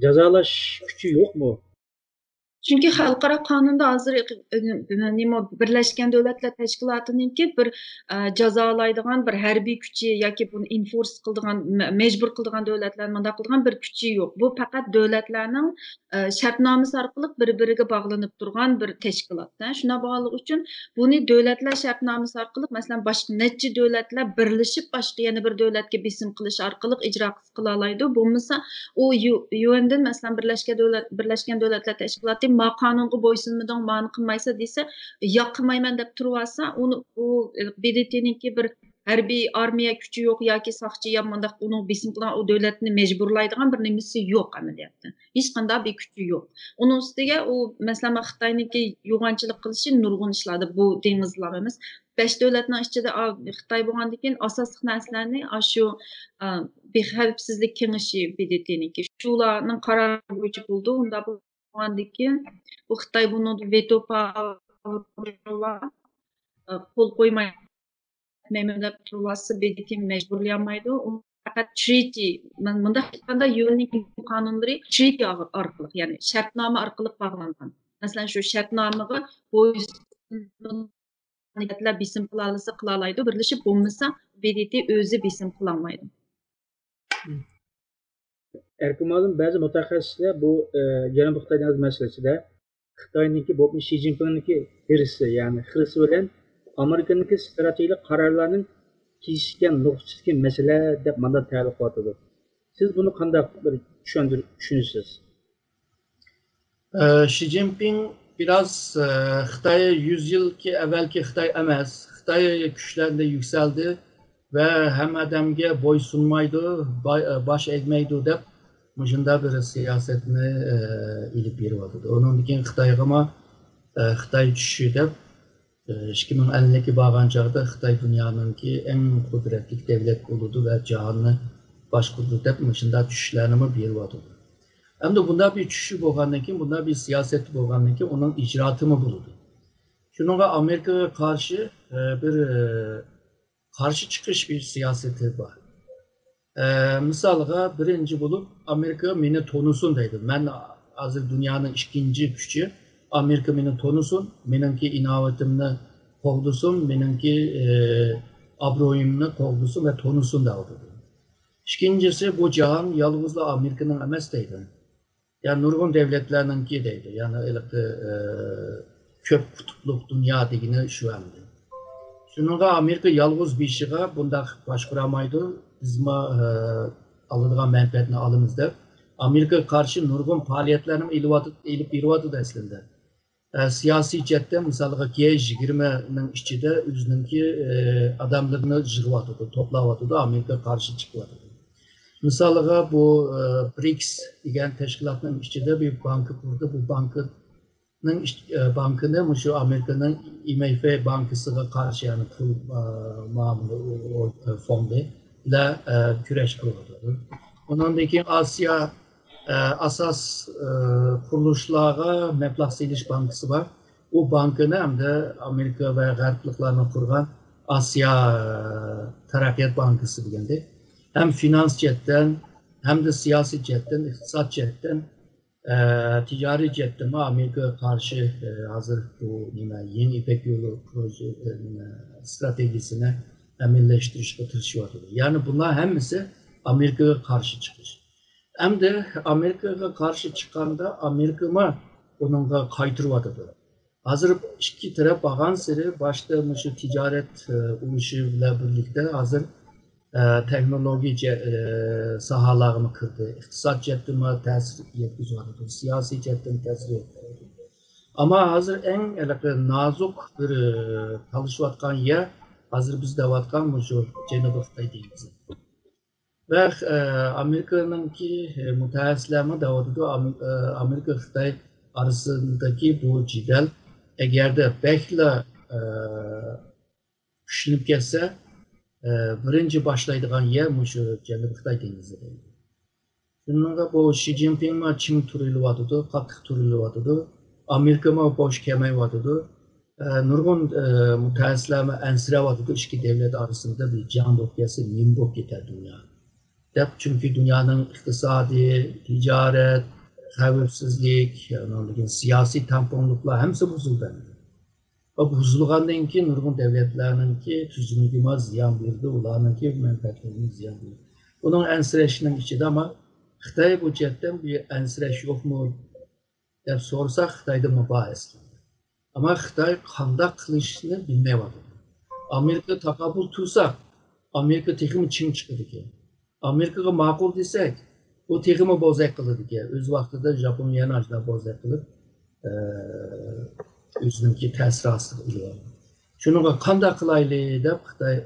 جازالاش كۈچى يوقمۇ؟ چۈنكى خەلقئارا قانۇندا ھازىر نېمە، بىرلەشكەن دۆلەتلەر تەشكىلاتىنىڭكى بىر، ئە، جازالايدىغان بىر ھەربىي كۈچى ياكى بۇنى ئېنفورس قىلىدىغان، مە-، مەجبۇر قىلىدىغان دۆلەتلەر مۇنداق قىلىدىغان بىر كۈچى يوق. بۇ پەقەت دۆلەتلەرنىڭ، ئە، شەرتنامىسى ئارقىلىق بىر-بىرىگە باغلىنىپ تۇرغان بىر تەشكىلات. شۇنداق بولغانلىقى ئۈچۈن بۇنى دۆلەتلەر شەرتنامىسى ئارقىلىق، مەسىلەن، باشقا نەچچە دۆلەتلەر بىرلىشىپ باشقا يەنە بىر دۆلەتكە بېسىم قىلىش ئارقىلىق ئىجرا قىلالايدۇ. بولمىسا ئۇ يۇ-، يۇئېندىن، مەسىلەن، بىرلەشكەن دۆلەت، بىرلەشكەن دۆلەتلەر تەشكىلاتى ما قانۇنغا بويسۇنمىدىڭ، مانى قىلمايسەن دېسە، ياق قىلمايمەن دەپ تۇرۇۋالسا، ئۇنى، ئۇ ب د ت نىڭكى بىر ھەربىي ئارمىيە كۈچى يوق ياكى ساقچى يا مۇنداق ئۇنىڭ بېسىم قىلغان ئۇ دۆلەتنى مەجبۇرلايدىغان بىر نېمىسى يوق ئەمەلىيەتتە. ھېچقانداق بىر كۈچى يوق. ئۇنىڭ ئۈستىگە ئۇ، مەسىلەن، خىتاينىڭكى يوغانچىلىق قىلىشى نۇرغۇن ئىشلاردا، بۇ دېڭىزلار ئەمەس. بەش دۆلەتنىڭ ئىچىدە، ئا، خىتاي بولغاندىن كېيىن ئاساسلىق نەرسىلەرنى ئاشۇ، ئا، بىخەۋپسىزلىك كېڭىشى، ب د ت نىڭكى، شۇلارنىڭ قارارى بويىچە بولىدۇ. ئۇنداق بولغاندىن كېيىن، بۇ خىتاي بۇنىڭدا ۋېتو پاۋېرى بار، ئا، قول قويمايمەن دەپ تۇرۇۋاتسا، ب د ت مەجبۇرلىيالمايدۇ. ئۇ پەقەت ترىتى، مۇنداق ئېيتقاندا، يۇئېننىڭ قانۇنلىرى ترىتى ئارقىلىق، يەنى شەرتنامە ئارقىلىق باغلانغان. مەسىلەن، شۇ شەرتنامىغا بويسۇن دۆلەتلەر بېسىم قىلالىسا قىلالايدۇ، بىرلىشىپ بولمىسا ب د ت ئۆزى بېسىم قىلالمايدۇ. ئەركىن مۇئەللىم، بەزى مۇتەخەسسىسلەر بۇ جەنۇبىي خىتاي دېڭىزى مەسىلىسىدە خىتاينىڭكى بولۇپمۇ شى جىنپىڭنىڭكى ھىرسى، يەنى خىرىسى بىلەن ئامېرىكىنىڭكى ستراتېگىيىلىك قارارلارنىڭ كېسىشكەن نۇقتىسىدىكى مەسىلە دەپ مانداق تەلىق قىلىۋاتىدۇ. سىز بۇنى قانداق بىر چۈشەندۈر-، چۈشىنىسىز؟ شى جىنپىڭ بىراز خىتاي يۈز يىلكى ئەۋەلكى خىتاي ئەمەس. خىتاي كۈچلەندى، يۈكسەلدى ۋە ھەممە ئادەمگە بويسۇنمايدۇ، باش ئەگمەيدۇ دەپ مۇشۇنداق بىر سىياسەتنى ئېلىپ بېرىۋاتىدۇ. ئۇنىڭدىن كېيىن خىتايغىمۇ خىتاي چۈشى دەپ ئىككى مىڭ ئەللىككە بارغان چاغدا خىتاي دۇنيانىڭكى ئەڭ قۇدرەتلىك دەۋلەت بولىدۇ ۋە جاھاننى باشقۇرىدۇ دەپ مۇشۇنداق چۈشلەرنىمۇ بېرىۋاتىدۇ. ئەمدى بۇنداق بىر چۈشى بولغاندىن كېيىن، بۇنداق بىر سىياسەت بولغاندىن كېيىن ئۇنىڭ ئىجرائاتىمۇ بولىدۇ. شۇنىڭغا ئامېرىكىغا قارشى بىر قارشى چىقىش بىر سىياسىتى بار. مىسالغا، بىرىنچى بولۇپ ئامېرىكا مېنى تونۇسۇن دەيدۇ. مەن ھازىر دۇنيانىڭ ئىككىنچى كۈچى. ئامېرىكا مېنى تونۇسۇن، مېنىڭكى ئىناۋىتىمنى قوغدىسۇن، مېنىڭكى ئابرۇيۇمنى قوغدىسۇن ۋە تونۇسۇن دەۋاتىدۇ. ئىككىنچىسى، بۇ جاھان يالغۇزلا ئامېرىكىنىڭ ئەمەس دەيدۇ. يەنى نۇرغۇن دەۋلەتلەرنىڭكى دەيدۇ. يەنى ھېلىقى كۆپ قۇتۇپلۇق دۇنيا دېگىنى شۇ ئەمدى. شۇنىڭغا ئامېرىكا يالغۇز بېشىغا بۇنداق باشقۇرالمايدۇ. بىزمۇ ئالىدىغان مەنپەئەتنى ئالىمىز دەپ ئامېرىكىغا قارشى نۇرغۇن پائالىيەتلەرنى ئېلىپ بېرىۋاتىدۇ ئەسلىدە. سىياسىي جەھەتتىن، مىسالغا، جى يىگىرمىنىڭ ئىچىدە ئۆزىنىڭكى ئادەملىرىنى يىغىۋاتىدۇ، توپلاۋاتىدۇ، ئامېرىكىغا قارشى چىقىۋاتىدۇ. مىسالغا، بۇ برىكس دېگەن تەشكىلاتنىڭ ئىچىدە بىر بانكا قۇردى. بۇ بانكىنىڭ بانكىنى مۇشۇ ئامېرىكىنىڭ ئاي ئېم ئېف بانكىسىغا قارشى، يەنى پۇل مۇئامىلە فوندى بىلەن كۈرەش قىلىۋاتىدۇ. ئۇنىڭدىن كېيىن ئاسىيا ئاساس قۇرۇلۇشلارغا مەبلەغ سېلىش بانكىسى بار. ئۇ بانكىنى ھەمدە ئامېرىكا ۋە غەربلىكلارنىڭ قۇرغان ئاسىيا تەرەققىيات بانكىسى دېگەندەك ھەم فىنانس جەھەتتىن، ھەمدە سىياسىي جەھەتتىن، ئىقتىساد جەھەتتىن، تىجارىي جەھەتتىنمۇ ئامېرىكىغا قارشى ھازىر بۇ نېمە، يېڭى يىپەك يولى پروژې، نېمە، ئىستراتېگىيىسىنى ئەمەلىيلەشتۈرۈشكە تىرىشىۋاتىدۇ. يەنى بۇلار ھەممىسى ئامېرىكىغا قارشى چىقىش. ئەمدى ئامېرىكىغا قارشى چىققاندا ئامېرىكىمۇ ئۇنىڭغا قايتۇرۇۋاتىدۇ. ھازىر ئىككى تەرەپ بارغانسېرى باشتا مۇشۇ تىجارەت ئۇرۇشى بىلەن بىرلىكتە ھازىر تېخنولوگىيە ساھەلەرگىمۇ كىردى. ئىقتىساد جەھەتتىنمۇ تەسىر يەتكۈزۈۋاتىدۇ، سىياسىي جەھەتتىن تەسىر يەتكۈزۈۋاتىدۇ. ئەمما ھازىر ئەڭ ھېلىقى نازۇك بىر تالىشىۋاتقان يەر ھازىر بىز دەۋاتقان مۇشۇ جەنۇبىي خىتاي دېڭىزى. ۋە ئامېرىكىنىڭكى مۇتەخەسسىسلەرمۇ دەۋاتىدۇ، ئامېرىكا خىتاي ئارىسىدىكى بۇ جېدەل ئەگەردە بەكلا كۈچلىنىپ كەتسە، بىرىنچى باشلايدىغان يەر مۇشۇ جەنۇبىي خىتاي دېڭىزى دەيدۇ. شۇنىڭغا بۇ شى جىنپىڭمۇ چىڭ تۇرۇلۇۋاتىدۇ، قاتتىق تۇرۇلۇۋاتىدۇ. ئامېرىكىمۇ بوش كەلمەيۋاتىدۇ. نۇرغۇن مۇتەخەسسىسلەرمۇ ئەنسىرەۋاتىدۇ، ئىككى دۆلەت ئارىسىدا بىر جەڭ بولۇپ كەتسە نېمە بولۇپ كېتەر دۇنيا دەپ. چۈنكى دۇنيانىڭ ئىقتىسادى، تىجارەت، خەۋپسىزلىك، ئاندىن كېيىن سىياسىي تەڭپۇڭلۇقلار ھەممىسى بۇزۇلدى. بۇزۇلغاندىن كېيىن نۇرغۇن دۆلەتلەرنىڭكى تۈزۈمىگىمۇ زىيان بېرىدۇ، ئۇلارنىڭكى مەنپەئەتلىرىگىمۇ زىيان بېرىدۇ. ئۇنىڭ ئەنسىرەشنىڭ ئىچىدە، ئەمما خىتاي بۇ جەھەتتىن بىر ئەنسىرەش يوقمۇ دەپ سورىساق، خىتايدىمۇ بار ئەسلىدە. ئەمما خىتاي قانداق قىلىشنى بىلمەيۋاتىدۇ. ئامېرىكا تاقابىل تۇرسا، ئامېرىكا تېخىمۇ چىڭ چىقىدىكەن. ئامېرىكىغا ماقۇل دېسەك، ئۇ تېخىمۇ بوزەك قىلىدىكەن. ئۆز ۋاقتىدا ژاپونىيەنى ئاشۇنداق بوزەك قىلىپ، ئۆزىنىڭكى تەسىر ئاستىغا ئېلىۋالدى. شۇنىڭغا قانداق قىلايلى دەپ خىتاي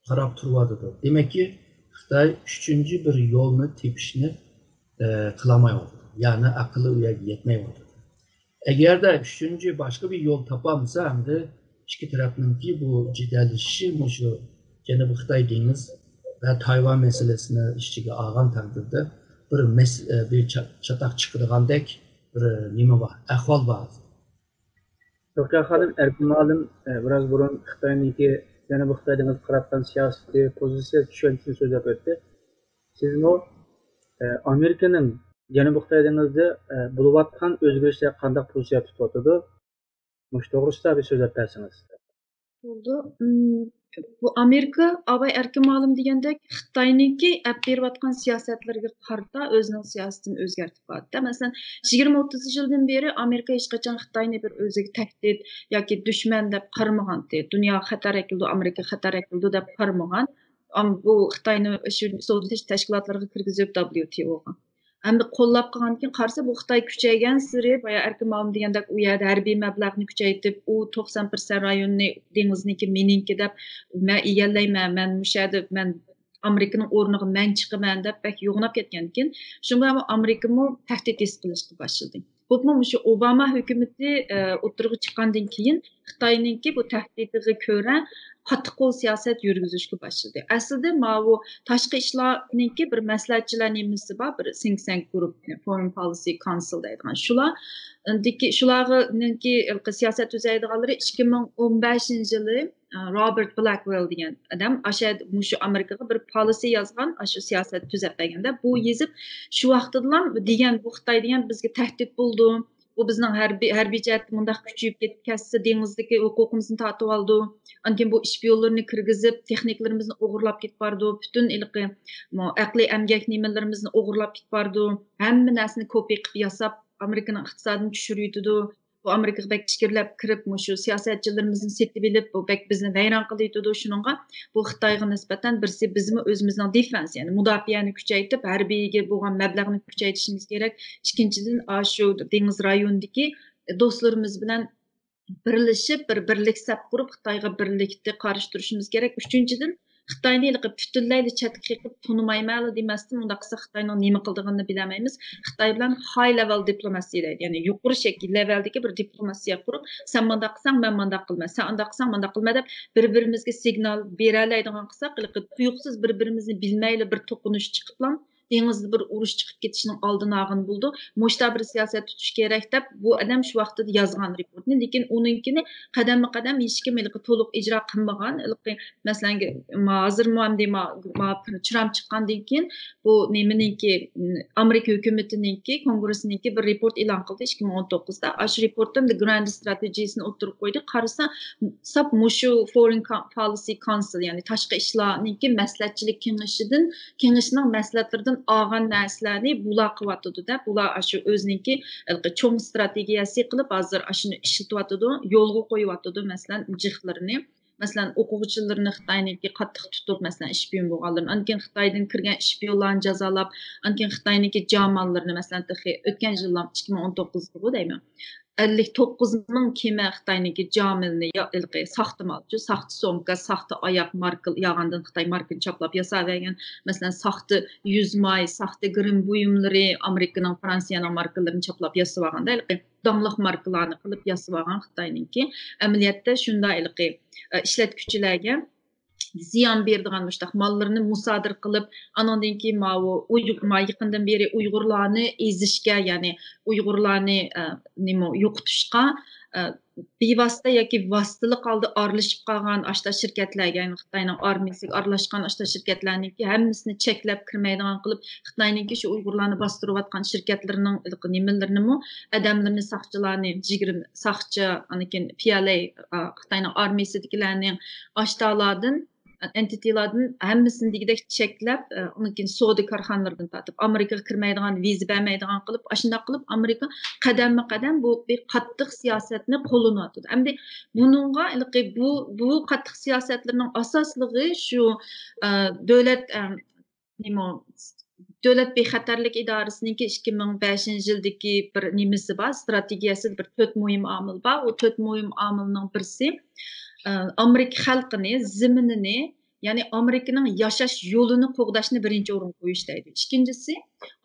قاراپ تۇرۇۋاتىدۇ. دېمەككى، خىتاي ئۈچىنچى بىر يولنى تېپىشنى قىلالمايۋاتىدۇ. يەنى ئەقلى ئۇ يەرگە يەتمەيۋاتىدۇ. ئەگەردە ئۈچىنچى باشقا بىر يول تاپالمىسا، ئەمدى ئىككى تەرەپنىڭكى بۇ جېدەللىشىشى مۇشۇ جەنۇبىي خىتاي دېڭىز ۋە تايۋان مەسىلىسىنى ئىچىگە ئالغان تەقدىردە بىر مەس-، بىر چا-، چاتاق چىقىدىغاندەك بىر نېمە بار، ئەھۋال بار. رۇقىيە خانىم، ئەركىن مۇئەللىم بىراز بۇرۇن خىتاينىڭكى جەنۇبىي خىتاي دېڭىزىگە قاراتقان سىياسىتى، پوزىتسىيە چۈشەنچىسىنى سۆزلەپ ئۆتتى. سىزمۇ ئامېرىكىنىڭ جەنۇبىي خىتاي دېڭىزىدا بولۇۋاتقان ئۆزگىرىشلەرگە قانداق پوزىتسىيە تۇتۇۋاتىدۇ؟ مۇشۇ توغرىسىدا بىر سۆزلەپ بەرسىڭىز. بولىدۇ. ئىم، بۇ ئامېرىكا ئاۋاي ئەركىن مالىم دېگەندەك خىتاينىڭكى ئەپ بېرىۋاتقان سىياسەتلىرىگە قارىتا ئۆزىنىڭ سىياسىتىنى ئۆزگەرتىپ بارىدۇ. مەسىلەن، يىگىرمە ئوتتۇز يىلدىن بېرى ئامېرىكا ھېچقاچان خىتاينى بىر ئۆزىگە تەھدىت ياكى دۈشمەن دەپ قارىمىغانتى. دۇنياغا خەتەر ئەكېلىدۇ، ئامېرىكا خەتەر ئەكېلىدۇ دەپ قارىمىغان. ئام-، بۇ خىتاينى شۇ سودا تەشكىلاتلىرىغا كىرگۈزۈپ، دابليۇ تى ئوغا. ئەمدى قوللاپ قالغاندىن كېيىن قارىسا، بۇ خىتاي كۈچەيگەنسېرى، بايا ئەركىن مالىم دېگەندەك، ئۇ يەردە ھەربىي مەبلەغنى كۈچەيتىپ، ئۇ توقسان پىرسەنت رايوننى دېڭىزنىڭكى مېنىڭكى دەپ، مەن ئىگىلەيمەن، مەن مۇشۇ يەردە، مەن ئامېرىكىنىڭ ئورنىغا مەن چىقىمەن دەپ بەك يوغىناپ كەتكەندىن كېيىن، شۇنىڭ بىلەن ئامېرىكىمۇ تەھدىت ھېس قىلىشقا باشلىدى. بولۇپمۇ مۇشۇ ئوباما ھۆكۈمىتى، ئە، ئوتتۇرىغا چىققاندىن كېيىن خىتاينىڭكى بۇ تەھدىتىگە كۆرە قاتتىق قول سىياسەت يۈرگۈزۈشكە باشلىدى. ئەسلىدە ماۋۇ تاشقى ئىشلارنىڭكى بىر مەسلىھەتچىلەر نېمىسى بار، بىر think tank group، Foreign Policy Council دەيدىغان. شۇلار، ئىندىكى، شۇلارنىڭكى سىياسەت تۈزەيدىغانلىرى ئىككى مىڭ ئون بەشىنچى يىلى، ئە، رابېرت بلاكۋېل دېگەن ئادەم ئاشۇ، مۇشۇ ئامېرىكىغا بىر پالىسى يازغان، ئاشۇ سىياسەت تۈزەپ بەرگەندە، بۇ يېزىپ شۇ ۋاقتىدىلا دېگەن، بۇ خىتاي دېگەن بىزگە تەھدىت بولىدۇ. بۇ بىزنىڭ ھەربىي، ھەربىي جەھەتتە مۇنداق كۈچىيىپ كېتىپ كەتسە، دېڭىزدىكى ھوقۇقىمىزنى تارتىۋالىدۇ. ئاندىن كېيىن بۇ ئىشپىيونلىرىنى كىرگۈزۈپ، تېخنىكىلىرىمىزنى ئوغرىلاپ كېتىپ بارىدۇ. پۈتۈن ھېلىقى مۇ-، ئەقلىي ئەمگەك نېمىلىرىمىزنى ئوغرىلاپ كېتىپ بارىدۇ. ھەممە نەرسىنى كوپىي قىلىپ ياساپ، ئامېرىكىنىڭ ئىقتىسادىنى چۈشۈرۈۋېتىدۇ. بۇ ئامېرىكىغا بەك ئىچكىرىلەپ كىرىپ، مۇشۇ سىياسەتچىلىرىمىزنى سېتىۋېلىپ، بۇ بەك بىزنى ۋەيران قىلىۋېتىدۇ. شۇنىڭغا بۇ خىتايغا نىسبەتەن بىرسى بىزمۇ ئۆزىمىزنىڭ دېفېنس، يەنى مۇداپىئەنى كۈچەيتىپ، ھەربىيگە بولغان مەبلەغنى كۈچەيتىشىمىز كېرەك. ئىككىنچىدىن، ئاشۇ دېڭىز رايونىدىكى دوستلىرىمىز بىلەن بىرلىشىپ، بىر بىرلىك سەپ قۇرۇپ، خىتايغا بىرلىكتە قارشى تۇرۇشىمىز كېرەك. ئۈچىنچىدىن، خىتاينى ھېلىقى پۈتۈنلەيلا چەتكە قېقىپ، تونۇمايمەنلا دېمەستىن، ئۇنداق قىلسا خىتاينىڭ نېمە قىلىدىغىنىنى بىلەلمەيمىز. خىتاي بىلەن ھاي لېۋېل دىپلوماسىيە دەيدۇ، يەنى يۇقىرى شەكىل لېۋېلدىكى بىر دىپلوماسىيە قۇرۇپ، سەن مۇنداق قىلساڭ، مەن مۇنداق قىلىمەن، سەن ئانداق قىلساڭ، مۇنداق قىلىمەن دەپ، بىر-بىرىمىزگە سىگنال بېرەلەيدىغان قىلساق، ھېلىقى تۇيۇقسىز بىر-بىرىمىزنى بىلمەيلا بىر توقۇنۇش چىقىپلا، دېڭىزدا بىر ئۇرۇش چىقىپ كېتىشنىڭ ئالدىنى ئالغىلى بولىدۇ. مۇشۇنداق بىر سىياسەت تۇتۇش كېرەك دەپ، بۇ ئادەم شۇ ۋاقتىدا يازغان رېپورتنى. لېكىن ئۇنىڭكىنى قەدەممۇ قەدەم ھېچكىم ھېلىقى تولۇق ئىجرا قىلمىغان. ھېلىقى، مەسىلەن، ما-، ھازىرمۇ ئەمدى ما-، ما-، چىرام چىققاندىن كېيىن، بۇ نېمىنىڭكى، ئامېرىكا ھۆكۈمىتىنىڭكى، كونگرېسسىنىڭكى بىر رېپورت ئېلان قىلدى ئىككى مىڭ ئون توققۇزدا. ئاشۇ رېپورتتا گراند ستراتېگىيىسىنى ئوتتۇرىغا قويدى. قارىسا، ساپ مۇشۇ فورېن كا-، پالىسى كونسىل، يەنى تاشقى ئىشلارنىڭكى مەسلىھەتچىلىك كېڭىشىدىن، كېڭىشىنىڭ مەسلىھەتلىرىدىن ئالغان نەرسىلەرنى بۇلار قىلىۋاتىدۇ دەپ، بۇلار ئاشۇ ئۆزىنىڭكى ھېلىقى چوڭ ستراتېگىيەسى قىلىپ، ھازىر ئاشۇنى ئىشلىتىۋاتىدۇ، يولغا قويۇۋاتىدۇ، مەسىلەن، جىقلىرىنى. مەسىلەن، ئوقۇغۇچىلىرىنى خىتاينىڭكى قاتتىق تۇتۇپ، مەسىلەن، شپىيون بولغانلىرىنى، ئاندىن كېيىن خىتايدىن كىرگەن شپىيونلارنى جازالاپ، ئاندىن كېيىن خىتاينىڭكى جاماللىرىنى، مەسىلەن، تېخى ئۆتكەن يىللام ئىككى مىڭ ئون توققۇزدىغۇ دەيمەن. ئەللىك توققۇز مىڭ كېمە خىتاينىڭكى جامىلىنى يا-، ھېلىقى ساختا مالچۇ، ساختا سومكا، ساختا ئاياق ماركا، ياغاندىن خىتاي ماركىنى چاپلاپ ياساۋەرگەن. مەسىلەن، ساختا يۈز ماي، ساختا گىرىم بۇيۇملىرى، ئامېرىكىنىڭ، فرانسىيەنىڭ ماركىلىرىنى چاپلاپ ياسىۋالغاندا، ھېلىقى داڭلىق ماركىلارنى قىلىپ ياسىۋالغان خىتاينىڭكى. ئەمەلىيەتتە شۇنداق ھېلىقى، ئە، ئىشلەتكۈچىلەرگە زىيان بېرىدىغان مۇشۇنداق ماللىرىنى مۇسادىرە قىلىپ، ئانىڭدىن كېيىن ماۋۇ ئۇيغۇر، ما يېقىندىن بېرى ئۇيغۇرلارنى ئېزىشكە، يەنى ئۇيغۇرلارنى، ئە، نېمە، يوقىتىشقا، ئە، بىۋاسىتە ياكى ۋاسىتىلىق ھالدا ئارىلىشىپ قالغان ئاشتا شىركەتلەرگە، يەنى خىتاينىڭ ئارمىيىسىگە ئارىلاشقان ئاشتا شىركەتلەرنىڭكى ھەممىسىنى چەكلەپ كىرمەيدىغان قىلىپ، خىتاينىڭكى شۇ ئۇيغۇرلارنى باستۇرۇۋاتقان شىركەتلىرىنىڭ نېمىلىرىنىمۇ، ئادەملىرىنى، ساقچىلارنى، يىگىرمە ساقچى، ئاندىن كېيىن پىيالەي، ئا، خىتاينىڭ ئارمىيىسىدىكىلەرنىڭ ئاشتالاردىن، ئېنتىتىلاردىن ھەممىسىنى دېگۈدەك چەكلەپ، ئە، ئۇنىڭ كېيىن سودا كارخانىلىرىدىن تارتىپ، ئامېرىكىغا كىرمەيدىغان، ۋىزا بەرمەيدىغان قىلىپ، ئاشۇنداق قىلىپ، ئامېرىكا قەدەممۇ قەدەم بۇ بىر قاتتىق سىياسەتنى قوللىنىۋاتىدۇ. ئەمدى بۇنىڭغا ھېلىقى بۇ، بۇ قاتتىق سىياسەتلىرىنىڭ ئاساسلىقى شۇ، ئە، دۆلەت، ئە، نېمە، دۆلەت بىخەتەرلىك ئىدارىسىنىڭكى ئىككى مىڭ بەشىنچى يىلدىكى بىر نېمىسى بار، ستراتېگىيەسىدە بىر تۆت مۇھىم ئامىل بار. ئۇ تۆت مۇھىم ئامىلنىڭ بىرسى، ئە، ئامېرىكا خەلقىنى، زېمىنىنى، يەنى ئامېرىكىنىڭ ياشاش يولىنى قوغداشنى بىرىنچى ئورۇنغا قويۇش دەيدۇ. ئىككىنچىسى،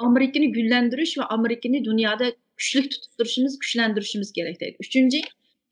ئامېرىكىنى گۈللەندۈرۈش ۋە ئامېرىكىنى دۇنيادا كۈچلۈك تۇتۇپ تۇرۇشىمىز، كۈچلەندۈرۈشىمىز كېرەك دەيدۇ. ئۈچىنچى،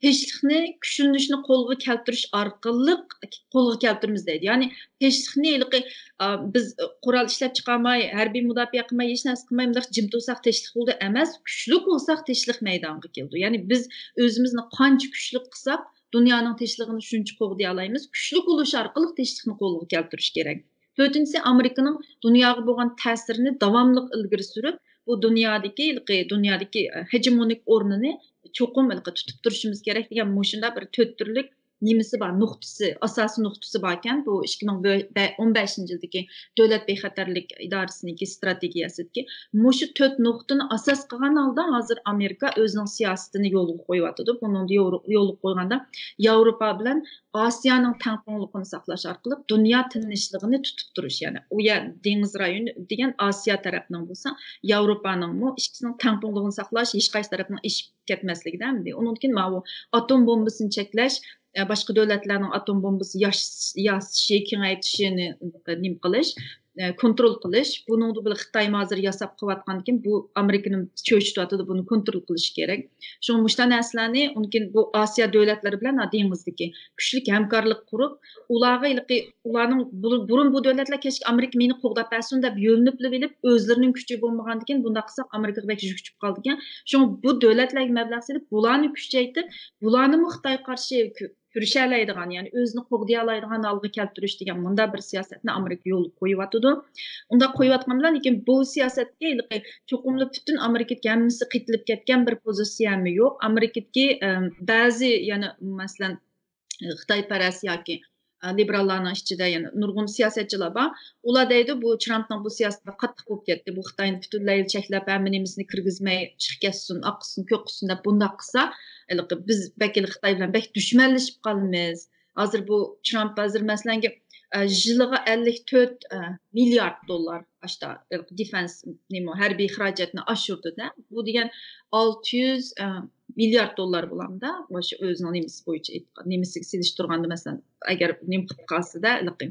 تىنچلىقنى، كۈچلىنىشنى قولغا كەلتۈرۈش ئارقىلىق قولغا كەلتۈرىمىز دەيدۇ. يەنى تىنچلىقنى ھېلىقى، ئا، بىز قورال ئىشلەپ چىقالماي، ھەربىي مۇداپىئە قىلماي، ھېچ نەرسە قىلماي، مۇنداق جىم تۇرساق تىنچلىق بولىدۇ ئەمەس، كۈچلۈك بولساق تىنچلىق مەيدانغا كېلىدۇ. يەنى بىز ئۆزىمىزنى قانچە كۈچلۈك قىلساق، دۇنيانىڭ تىنچلىقىنى شۇنچە قوغدىيالايمىز. كۈچلۈك بولۇش ئارقىلىق تىنچلىقنى قولغا كەلتۈرۈش كېرەك. تۆتىنچىسى، ئامېرىكىنىڭ دۇنياغا بولغان تەسىرىنى داۋاملىق ئىلگىرى سۈرۈپ، بۇ دۇنيادىكى، ھېلىقى دۇنيادىكى، ئە، ھېجېمونىك ئورنىنى چوقۇم ھېلىقى تۇتۇپ تۈرۈشىمىز كېرەك دېگەن مۇشۇنداق بىر تۆت تۈرلۈك نېمىسى بار، نۇقتىسى، ئاساسىي نۇقتىسى باركەن. بۇ ئىككى مىڭ ئون بەشىنچى يىلدىكى دۆلەت بىخەتەرلىك ئىدارىسىنىڭكى ستراتېگىيەسىدىكى مۇشۇ تۆت نۇقتىنى ئاساس قىلغان ھالدا ھازىر ئامېرىكا ئۆزىنىڭ سىياسىتىنى يولغا قويۇۋاتىدۇ. بۇنىڭدا يورۇ-، يولغا قويغاندا ياۋروپا بىلەن ئاسىيانىڭ تەڭپۇڭلۇقىنى ساقلاش ئارقىلىق دۇنيا تىنچلىقىنى تۇتۇپ تۇرۇش، يەنى ئۇ يەر دېڭىز رايونى دېگەن ئاسىيا تەرەپنىڭ بولسا، ياۋروپانىڭمۇ ئىككىسىنىڭ تەڭپۇڭلۇقىنى ساقلاش، ھېچقايسى تەرەپنىڭ ئېشىپ كەتمەسلىكىدە ئەمدى. ئۇنىڭدىن كېيىن ماۋۇ ئاتوم بومبىسىنى چەكلەش، ئە، باشقا دۆلەتلەرنىڭ ئاتوم بومبىسى ياش-، ياسىشى، كېڭەيتىشىنى نېمە قىلىش، ئە، كونترول قىلىش. بۇنىڭدا بىر خىتايمۇ ھازىر ياساپ قىلىۋاتقاندىكىن بۇ ئامېرىكىنى چۆچۈتۈۋاتىدۇ، بۇنى كونترول قىلىش كېرەك. شۇڭا مۇشۇنداق نەرسىلەرنى، ئۇنىڭ كېيىن بۇ ئاسىيا دۆلەتلىرى بىلەن دېڭىزدىكى كۈچلۈك ھەمكارلىق قۇرۇپ، ئۇلارغا ھېلىقى، ئۇلارنىڭ بۇ-، بۇرۇن بۇ دۆلەتلەر كەچكە ئامېرىكا مېنى قوغداپ بەرسۇن دەپ يۆلىنىپلا ئېلىپ، ئۆزلىرىنىڭ كۈچى بولمىغاندىكىن بۇنداق قىلساق ئامېرىكىغا بەك يۈك چۈشۈپ قالىدىكەن. شۇڭا بۇ دۆلەتلەرگە مەبلەغ سېلىپ، بۇلارنى كۈچەيتىپ، بۇلارنىمۇ خىتايغا قارشى كۈ-، كۈرىشەلەيدىغان، يەنى ئۆزىنى قوغدىيالايدىغان ھالغا كەلتۈرۈش دېگەن مۇنداق بىر سىياسەتنى ئامېرىكا يولغا قويۇۋاتىدۇ. ئۇنداق قويۇۋاتقان بىلەن، لېكىن بۇ سىياسەتكە ھېلىقى چوقۇملا پۈتۈن ئامېرىكىدىكى ھەممىسى قېتىلىپ كەتكەن بىر پوزىتسىيەمۇ يوق. ئامېرىكىدىكى، ئەم، بەزى، يەنە مەسىلەن، خىتايپەرەس ياكى، ئە، لىبېراللارنىڭ ئىچىدە يەنە نۇرغۇن سىياسەتچىلەر بار. ئۇلار دەيدۇ، بۇ ترامپنىڭ بۇ سىياسىتى قاتتىق بولۇپ كەتتى. بۇ خىتاينى پۈتۈنلەي چەكلەپ، ھەممە نېمىسىنى كىرگۈزمەي، چىقىپ كەتسۇن، ئاققۇزسۇن، كۆكقۇزسۇن دەپ بۇنداق قىلسا، ھېلىقى بىز بەك ھېلى خىتاي بىلەن بەك دۈشمەنلىشىپ قالىمىز. ھازىر بۇ ترامپ ھازىر مەسىلەنگە، ئە، يىلىغا ئەللىك تۆت، ئە، مىليارد دوللار ئاشتا، ئە، دېفېنس، نېمە، ھەربىي خىراجەتنى ئاشۇردى-دە. بۇ دېگەن ئالتە يۈز، ئە، مىليارد دوللار بولامدا، مۇشۇ ئۆزىنىڭ نېمىسى بويىچە ئېيتقان، نېمىسىگە سېلىشتۇرغاندا، مەسىلەن، ئەگەر نېمە قىلىپ قالسىدا، ھېلىقى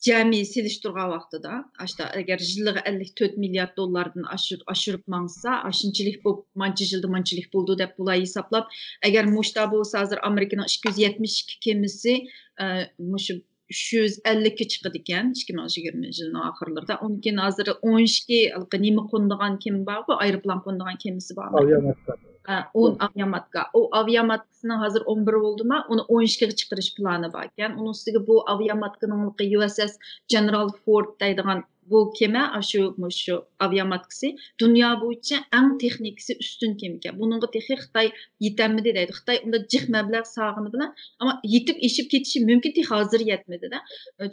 جەمئىي سېلىشتۇرغان ۋاقتىدا، ئاشتا ئەگەر يىلىغا ئەللىك تۆت مىليارد دوللاردىن ئاشۇر-، ئاشۇرۇپ ماڭسا، ئاشۇنچىلىك بولۇپ، مانچە يىلدا مانچىلىك بولىدۇ دەپ بۇلار ھېسابلاپ، ئەگەر مۇشتا بولسا، ھازىر ئامېرىكىنىڭ ئىككى يۈز يەتمىش ئىككى كېمىسى، ئە، مۇشۇ ئۈچ يۈز ئەللىككە چىقىدىكەن، ئىككى مىڭ يىگىرمىنچى يىلنىڭ ئاخىرلىرىدا. ئۇنىڭ كېيىن ھازىر ئون ئىككى ھېلىقى نېمە قونىدىغان كېمە بارغۇ، ئايروپىلان قونىدىغان كېمىسى بارمۇ؟ ئاۋىئاماتكا. ئە، ئون ئاۋىئاماتكا. ئۇ ئاۋىئاماتكىسىنىڭ ھازىر ئون بىرى بولدىما، ئۇنى ئون ئىككىگە چىقىرىش پىلانى باركەن. ئۇنىڭ ئۈستىگە بۇ ئاۋىئاماتكىنىڭ يۇ ئېس ئېس جېنېرال فورد دەيدىغان بۇ كېمە، ئاشۇ، مۇشۇ ئاۋىئاماتكىسى دۇنيا بويىچە ئەڭ تېخنىكىسى ئۈستۈن كېمىكەن. بۇنىڭغا تېخى خىتاي يېتەلمىدى دەيدۇ. خىتاي ئۇنداق جىق مەبلەغ سالغىنى بىلەن، ئەمما يېتىپ ئېشىپ كېتىشى مۇمكىن، تېخى ھازىر يەتمىدى-دە.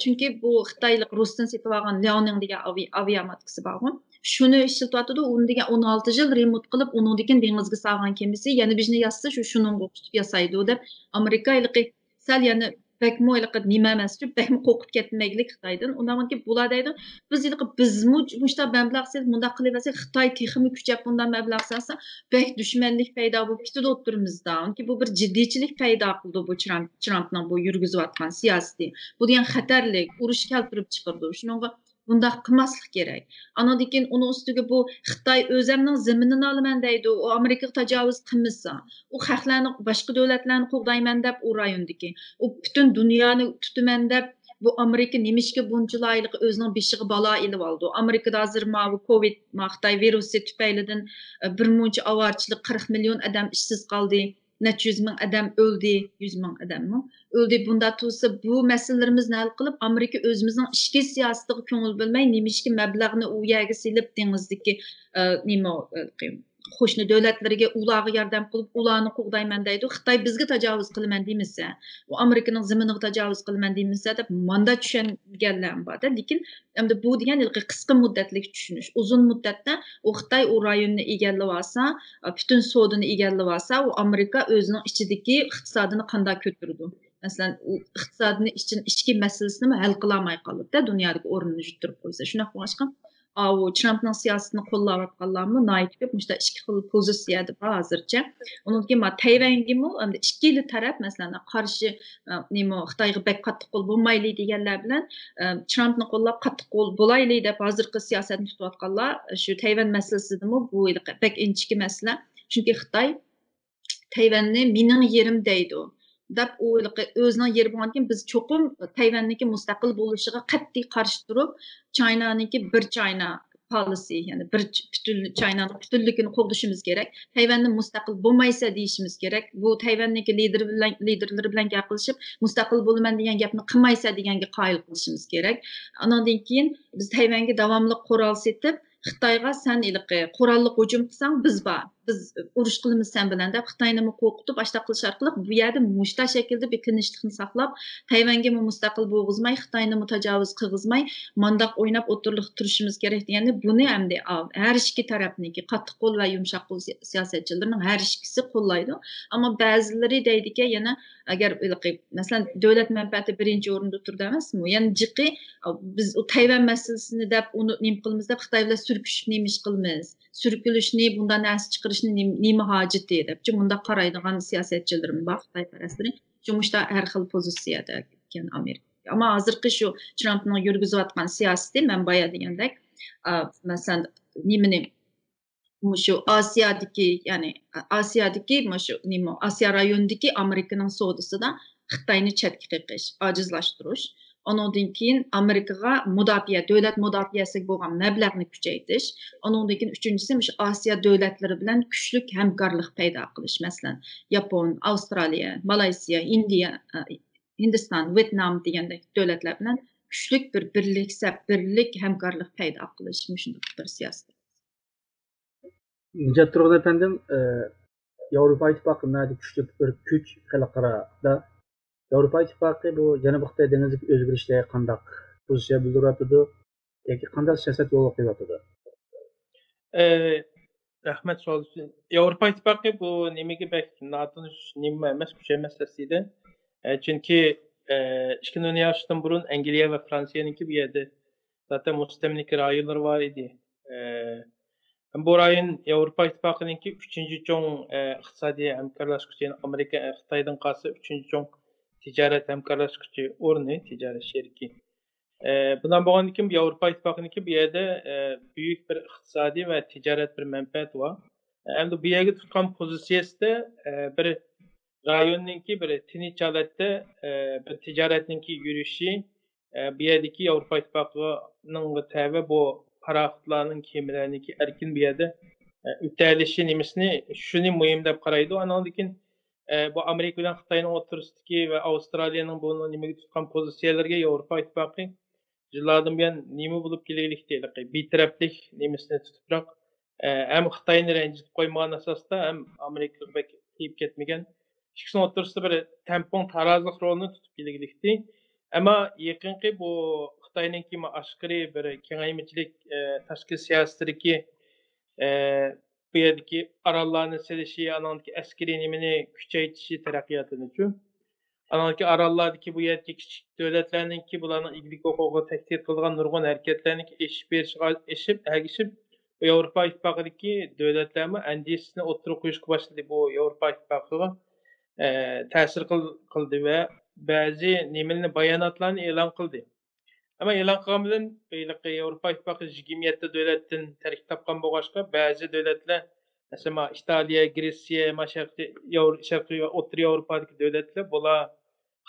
چۈنكى بۇ خىتايلىق روستىن سېتىۋالغان لياۋنىڭ دېگەن ئاۋىئاماتكىسى بارغۇ. شۇنى ئىشلىتىۋاتىدۇ. ئۇنى دېگەن ئون ئالتە يىل رېمونت قىلىپ، ئۇنىڭدىن كېيىن دېڭىزغا سالغان كېمىسى، يەنە بىرنى ياسىسا، شۇ، شۇنىڭغا ئوخشىتىپ ياسايدۇ دەپ، ئامېرىكا ھېلىقى سەل يەنە بەكمۇ ھېلىقى نېمە ئەمەس، شۇ بەكمۇ قورقۇپ كەتمەيلىك خىتايدىن. ئۇنداق بولغانكى بۇلار دەيدۇ، بىز ھېلىقى بىزمۇ مۇشۇنداق مەبلەغ سېلىپ، مۇنداق قىلىۋەرسەك، خىتاي تېخىمۇ كۈچەپ مۇنداق مەبلەغ سالسا، بەك دۈشمەنلىك پەيدا بولۇپ كېتىدۇ ئوتتۇرىمىزدا. چۈنكى بۇ بىر جىددىيچىلىك پەيدا قىلىدۇ بۇ ترامپ، ترامپنىڭ بۇ يۈرگۈزۈۋاتقان سىياسىتى. بۇ دېگەن خەتەرلىك، ئۇرۇش كەلتۈرۈپ چىقىرىدۇ. شۇنىڭغا بۇنداق قىلماسلىق كېرەك. ئانىڭدىن كېيىن ئۇنىڭ ئۈستىگە بۇ خىتاي ئۆزەمنىڭ زېمىنىنى ئالىمەن دەيدۇ، ئۇ ئامېرىكىغا تاجاۋۇز قىلمىسا، ئۇ خەقلەرنى، باشقا دۆلەتلەرنى قوغدايمەن دەپ، ئۇ رايوندىكى، ئۇ پۈتۈن دۇنيانى تۇتىمەن دەپ، بۇ ئامېرىكا نېمىشقا بۇنچىلا ھېلىقى ئۆزىنىڭ بېشىغا بالا ئېلىۋالىدۇ؟ ئامېرىكىدا ھازىر ماۋۇ كوۋىد، ما خىتاي ۋىرۇسى تۈپەيلىدىن، ئە، بىر مۇنچە ئاۋارىچىلىك، قىرىق مىليون ئادەم ئىشسىز قالدى. نەچچە يۈز مىڭ ئادەم ئۆلدى، يۈز مىڭ ئادەممۇ ئۆلدى. بۇنداق تۇرسا، بۇ مەسىلىلىرىمىزنى ھەل قىلىپ، ئامېرىكا ئۆزىمىزنىڭ ئىچكى سىياسىتىغا كۆڭۈل بۆلمەي، نېمىشقا مەبلەغنى ئۇ يەرگە سېلىپ، دېڭىزدىكى، ئە، نېمە، ئە، قوشنا دۆلەتلىرىگە، ئۇلارغا ياردەم قىلىپ، ئۇلارنى قوغدايمەن دەيدۇ. خىتاي بىزگە تاجاۋۇز قىلىمەن دېمىسە، ئۇ ئامېرىكىنىڭ زېمىنىغا تاجاۋۇز قىلىمەن دېمىسە دەپ، ماندا چۈشەنگەنلەرمۇ بار-دە. لېكىن ئەمدى بۇ دېگەن ھېلىقى قىسقا مۇددەتلىك چۈشىنىش. ئۇزۇن مۇددەتتە ئۇ خىتاي ئۇ رايوننى ئىگىلىۋالسا، پۈتۈن سودىنى ئىگىلىۋالسا، ئۇ ئامېرىكا ئۆزىنىڭ ئىچىدىكى ئىقتىسادىنى قانداق كۆتۈرىدۇ؟ مەسىلەن، ئۇ ئىقتىسادنى ئىچىن-، ئىچكى مەسىلىسىنىمۇ ھەل قىلالماي قالىدۇ-دە، دۇنيادىكى ئورنىنى يۈتتۈرۈپ قويسا. شۇنداق بولغاچقا، ئاۋۇ ترامپنىڭ سىياسىتىنى قوللاۋاتقانلارمۇ ناھايىتى كۆپ، مۇشۇنداق ئىككى خىل پوزىتسىيەدە بار ھازىرچە. ئۇنىڭدىن كېيىن مانا تەيۋەنگىمۇ ئەمدى ئىككىلا تەرەپ، مەسىلەن، قارشى، ئە، نېمە، خىتايغا بەك قاتتىق قول بولمايلى دېگەنلەر بىلەن، ئە، ترامپنى قوللاپ قاتتىق قول بولايلى دەپ ھازىرقى سىياسەتنى تۇتۇۋاتقانلار شۇ تەيۋەن مەسىلىسىدىمۇ بۇ ھېلىقى بەك ئىنچىكە مەسىلە. چۈنكى خىتاي تەيۋەننى مېنىڭ يېرىم دەيدۇ دەپ، ئۇ ھېلىقى ئۆزىنىڭ يېرى بولغاندىكىن، بىز چوقۇم تەيۋەننىڭكى مۇستەقىل بولۇشىغا قەتئىي قارشى تۇرۇپ، چاينانىڭكى بىر چاينا پالىسى، يەنى بىر چ-، پۈتۈن، چاينانىڭ پۈتۈنلۈكىنى قوغدىشىمىز كېرەك. تەيۋەننى مۇستەقىل بولمايسە دېيىشىمىز كېرەك. بۇ تەيۋەننىڭكى لىدېرى بىلەن، لىدېرلىرى بىلەن گەپ قىلىشىپ، مۇستەقىل بولىمەن دېگەن گەپنى قىلمايسە دېگەنگە قايىل قىلىشىمىز كېرەك. ئانىڭدىن كېيىن بىز تەيۋەنگە داۋاملىق قورال سېتىپ، خىتايغا سەن ھېلىقى قوراللىق ھۇجۇم قىلساڭ، بىز بار. بىز ئۇرۇش قىلىمىز سەن بىلەن دەپ خىتاينىمۇ قورقۇتۇپ، ئاشۇنداق قىلىش ئارقىلىق بۇ يەردە مۇشۇنداق شەكىلدە بىر تىنچلىقنى ساقلاپ، تەيۋەنگىمۇ مۇستەقىل بولغۇزماي، خىتاينىمۇ تاجاۋۇز قىلغۇزماي، مانداق ئويناپ ئوتتۇرىلىقتا تۇرۇشىمىز كېرەك دېگەندە، بۇنى ئەمدى ھەر ئىككى تەرەپنىڭكى قاتتىق قول ۋە يۇمشاق قول سىياسەتچىلىرىنىڭ ھەر ئىككىسى قوللايدۇ. ئەمما بەزىلىرى دەيدىكەن، يەنە ئەگەر ھېلىقى، مەسىلەن، دۆلەت مەنپەئەتى بىرىنچى ئورۇندا تۇرىدۇ ئەمەسمۇ؟ يەنە جىقى، بىز ئۇ تەيۋەن مەسىلىسىنى دەپ ئۇنى نېمە قىلىمىز دەپ خىتاي بىلەن سۈركىشىپ نېمە ئىش قىلىمىز؟ سۈركىلىشنى، بۇنداق نەرسە چىقىرىشنى نېمە، نېمە ھاجىتى دەپچۇ مۇنداق قارايدىغان سىياسەتچىلىرىمۇ بار، خىتاي پەرەسلىرى. شۇ مۇشتا ھەر خىل پوزىتسىيەدە ئىكەن ئامېرىكا. ئەمما ھازىرقى شۇ ترامپنىڭ يۈرگۈزۈۋاتقان سىياسىتى، مەن بايا دېگەندەك، ئا، مەسىلەن، نېمىنى، مۇشۇ ئاسىيادىكى، يەنى ئاسىيادىكى، مۇشۇ نېمە، ئاسىيا رايونىدىكى ئامېرىكىنىڭ سودىسىدا خىتاينى چەتكە قېقىش، ئاجىزلاشتۇرۇش. ئۇنىڭدىن كېيىن ئامېرىكىغا مۇداپىئە، دۆلەت مۇداپىئەسىگە بولغان مەبلەغنى كۈچەيتىش. ئۇنىڭدىن كېيىن ئۈچىنچىسى، مۇشۇ ئاسىيا دۆلەتلىرى بىلەن كۈچلۈك ھەمكارلىق پەيدا قىلىش. مەسىلەن، ياپون، ئاۋسترالىيە، مالايسىيە، ئىندىيە، ئە، ھىندىستان، ۋيېتنام دېگەندەك دۆلەتلەر بىلەن كۈچلۈك بىر بىرلىكسەپ، بىرلىك ھەمكارلىق پەيدا قىلىش، مۇشۇنداق بىر سىياسەت. نىجات تۇرغۇن ئەپەندىم، ئە، ياۋروپا ئىتتىپاقى ناھايىتى كۈچلۈك بىر كۈچ خەلقئارادا. ياۋروپا ئىتتىپاقى بۇ جەنۇبىي خىتاي دېڭىزىدىكى ئۆزگىرىشلەرگە قانداق پوزىتسىيە بىلدۈرۈۋاتىدۇ ياكى قانداق سىياسەت يولغا قويۇۋاتىدۇ؟ ئە، رەھمەت سوئال ئۈچۈن. ياۋروپا ئىتتىپاقى بۇ نېمىگە بەك ناتونۇش نېمە ئەمەس، كۈچ ئەمەس ئەسلىدە. ئە، چۈنكى، ئە، ئىككى دۇنيا ئۇرۇشىدىن بۇرۇن ئەنگلىيە ۋە فرانسىيەنىڭكى بۇ يەردە زاتەن مۇستەملىكە رايونلىرى بار ئىدى. ئە، بۇ رايون ياۋروپا ئىتتىپاقىنىڭكى ئۈچىنچى چوڭ، ئە، ئىقتىسادىي ھەمكارلاشقۇچى، يەنى ئامېرىكا، ئە، خىتايدىن قالسا ئۈچىنچى چوڭ تىجارەت ھەمكارلاشقۇچى ئورنى، تىجارەت شېرىكى. ئە، بۇنداق بولغاندىكىن ياۋروپا ئىتتىپاقىنىڭكى بۇ يەردە، ئە، بۈيۈك بىر ئىقتىسادىي ۋە تىجارەت بىر مەنپەئەتى بار. ئەمدى بۇ يەرگە تۇتقان پوزىتسىيەسىدە، ئە، بىر رايوننىڭكى بىر تىنچ ھالەتتە، ئە، بىر تىجارەتنىڭكى يۈرۈشى، ئە، بۇ يەردىكى ياۋروپا ئىتتىپاقىنىڭغا تەۋە بۇ پاراخوتلارنىڭ، كېمىلەرنىڭكى ئەركىن بۇ يەردە، ئە، ئۆتەلىشى نېمىسىنى، شۇنى مۇھىم دەپ قارايدۇ. ئانىڭدىن كېيىن، ئە، بۇ ئامېرىكا بىلەن خىتاينىڭ ئوتتۇرىسىدىكى ۋە ئاۋسترالىيەنىڭ بۇنىڭ نېمىگە تۇتقان پوزىتسىيەلىرىگە ياۋروپا ئىتتىپاقى يىللاردىن بۇيان نېمە بولۇپ كېلىۋېلىكتى، ھېلىقى بىتەرەپلىك نېمىسىنى تۇتۇپراق، ئە، ھەم خىتاينى رەنجىتىپ قويمىغان ئاساستا، ھەم ئامېرىكىغا بەك تېگىپ كەتمىگەن، ئىككىسىنىڭ ئوتتۇرىسىدا بىر تەڭپۇڭ تارازىلىق رولىنى تۇتۇپ كېلىۋېلىكتى. ئەمما يېقىنقى بۇ خىتاينىڭكى ئاشقىرى بىر كېڭەيمىچىلىك، ئە، تاشقى سىياسىتىدىكى، ئە، بۇ يەردىكى ئاراللارنى سېلىشى، ئانىڭدىكى ئەسكىرىي نېمىنى كۈچەيتىشى تەرەققىياتىنىچۇ؟ ئانىڭدىكى ئاراللاردىكى بۇ يەردىكى كىچىك دۆلەتلەرنىڭكى بۇلارنىڭ ئىگىلىك ھوقۇقىغا تەھدىت قىلىدىغان نۇرغۇن ھەرىكەتلەرنىڭكى ئېشىپ بېرىشىغا، ئېشىپ، ئەگىشىپ، بۇ ياۋروپا ئىتتىپاقىدىكى دۆلەتلەرمۇ ئەندىشىسىنى ئوتتۇرىغا قويۇشقا باشلىدى. بۇ ياۋروپا ئىتتىپاقىغا، ئە، تەسىر قىل-، قىلدى ۋە بەزى نېمىلەرنى، باياناتلارنى ئېلان قىلدى. ئەمما ئېلان قىلغان بىلەن ھېلىقى ياۋروپا ئىتتىپاقى يىگىرمە يەتتە دۆلەتتىن تەركىب تاپقان بولغاچقا، بەزى دۆلەتلەر، مەسىلەن، ما ئىتالىيە، گرېتسىيە، ما شەرقىي، ياۋرو-، شەرقىي ۋە ئوتتۇرا ياۋروپادىكى دۆلەتلەر، بۇلار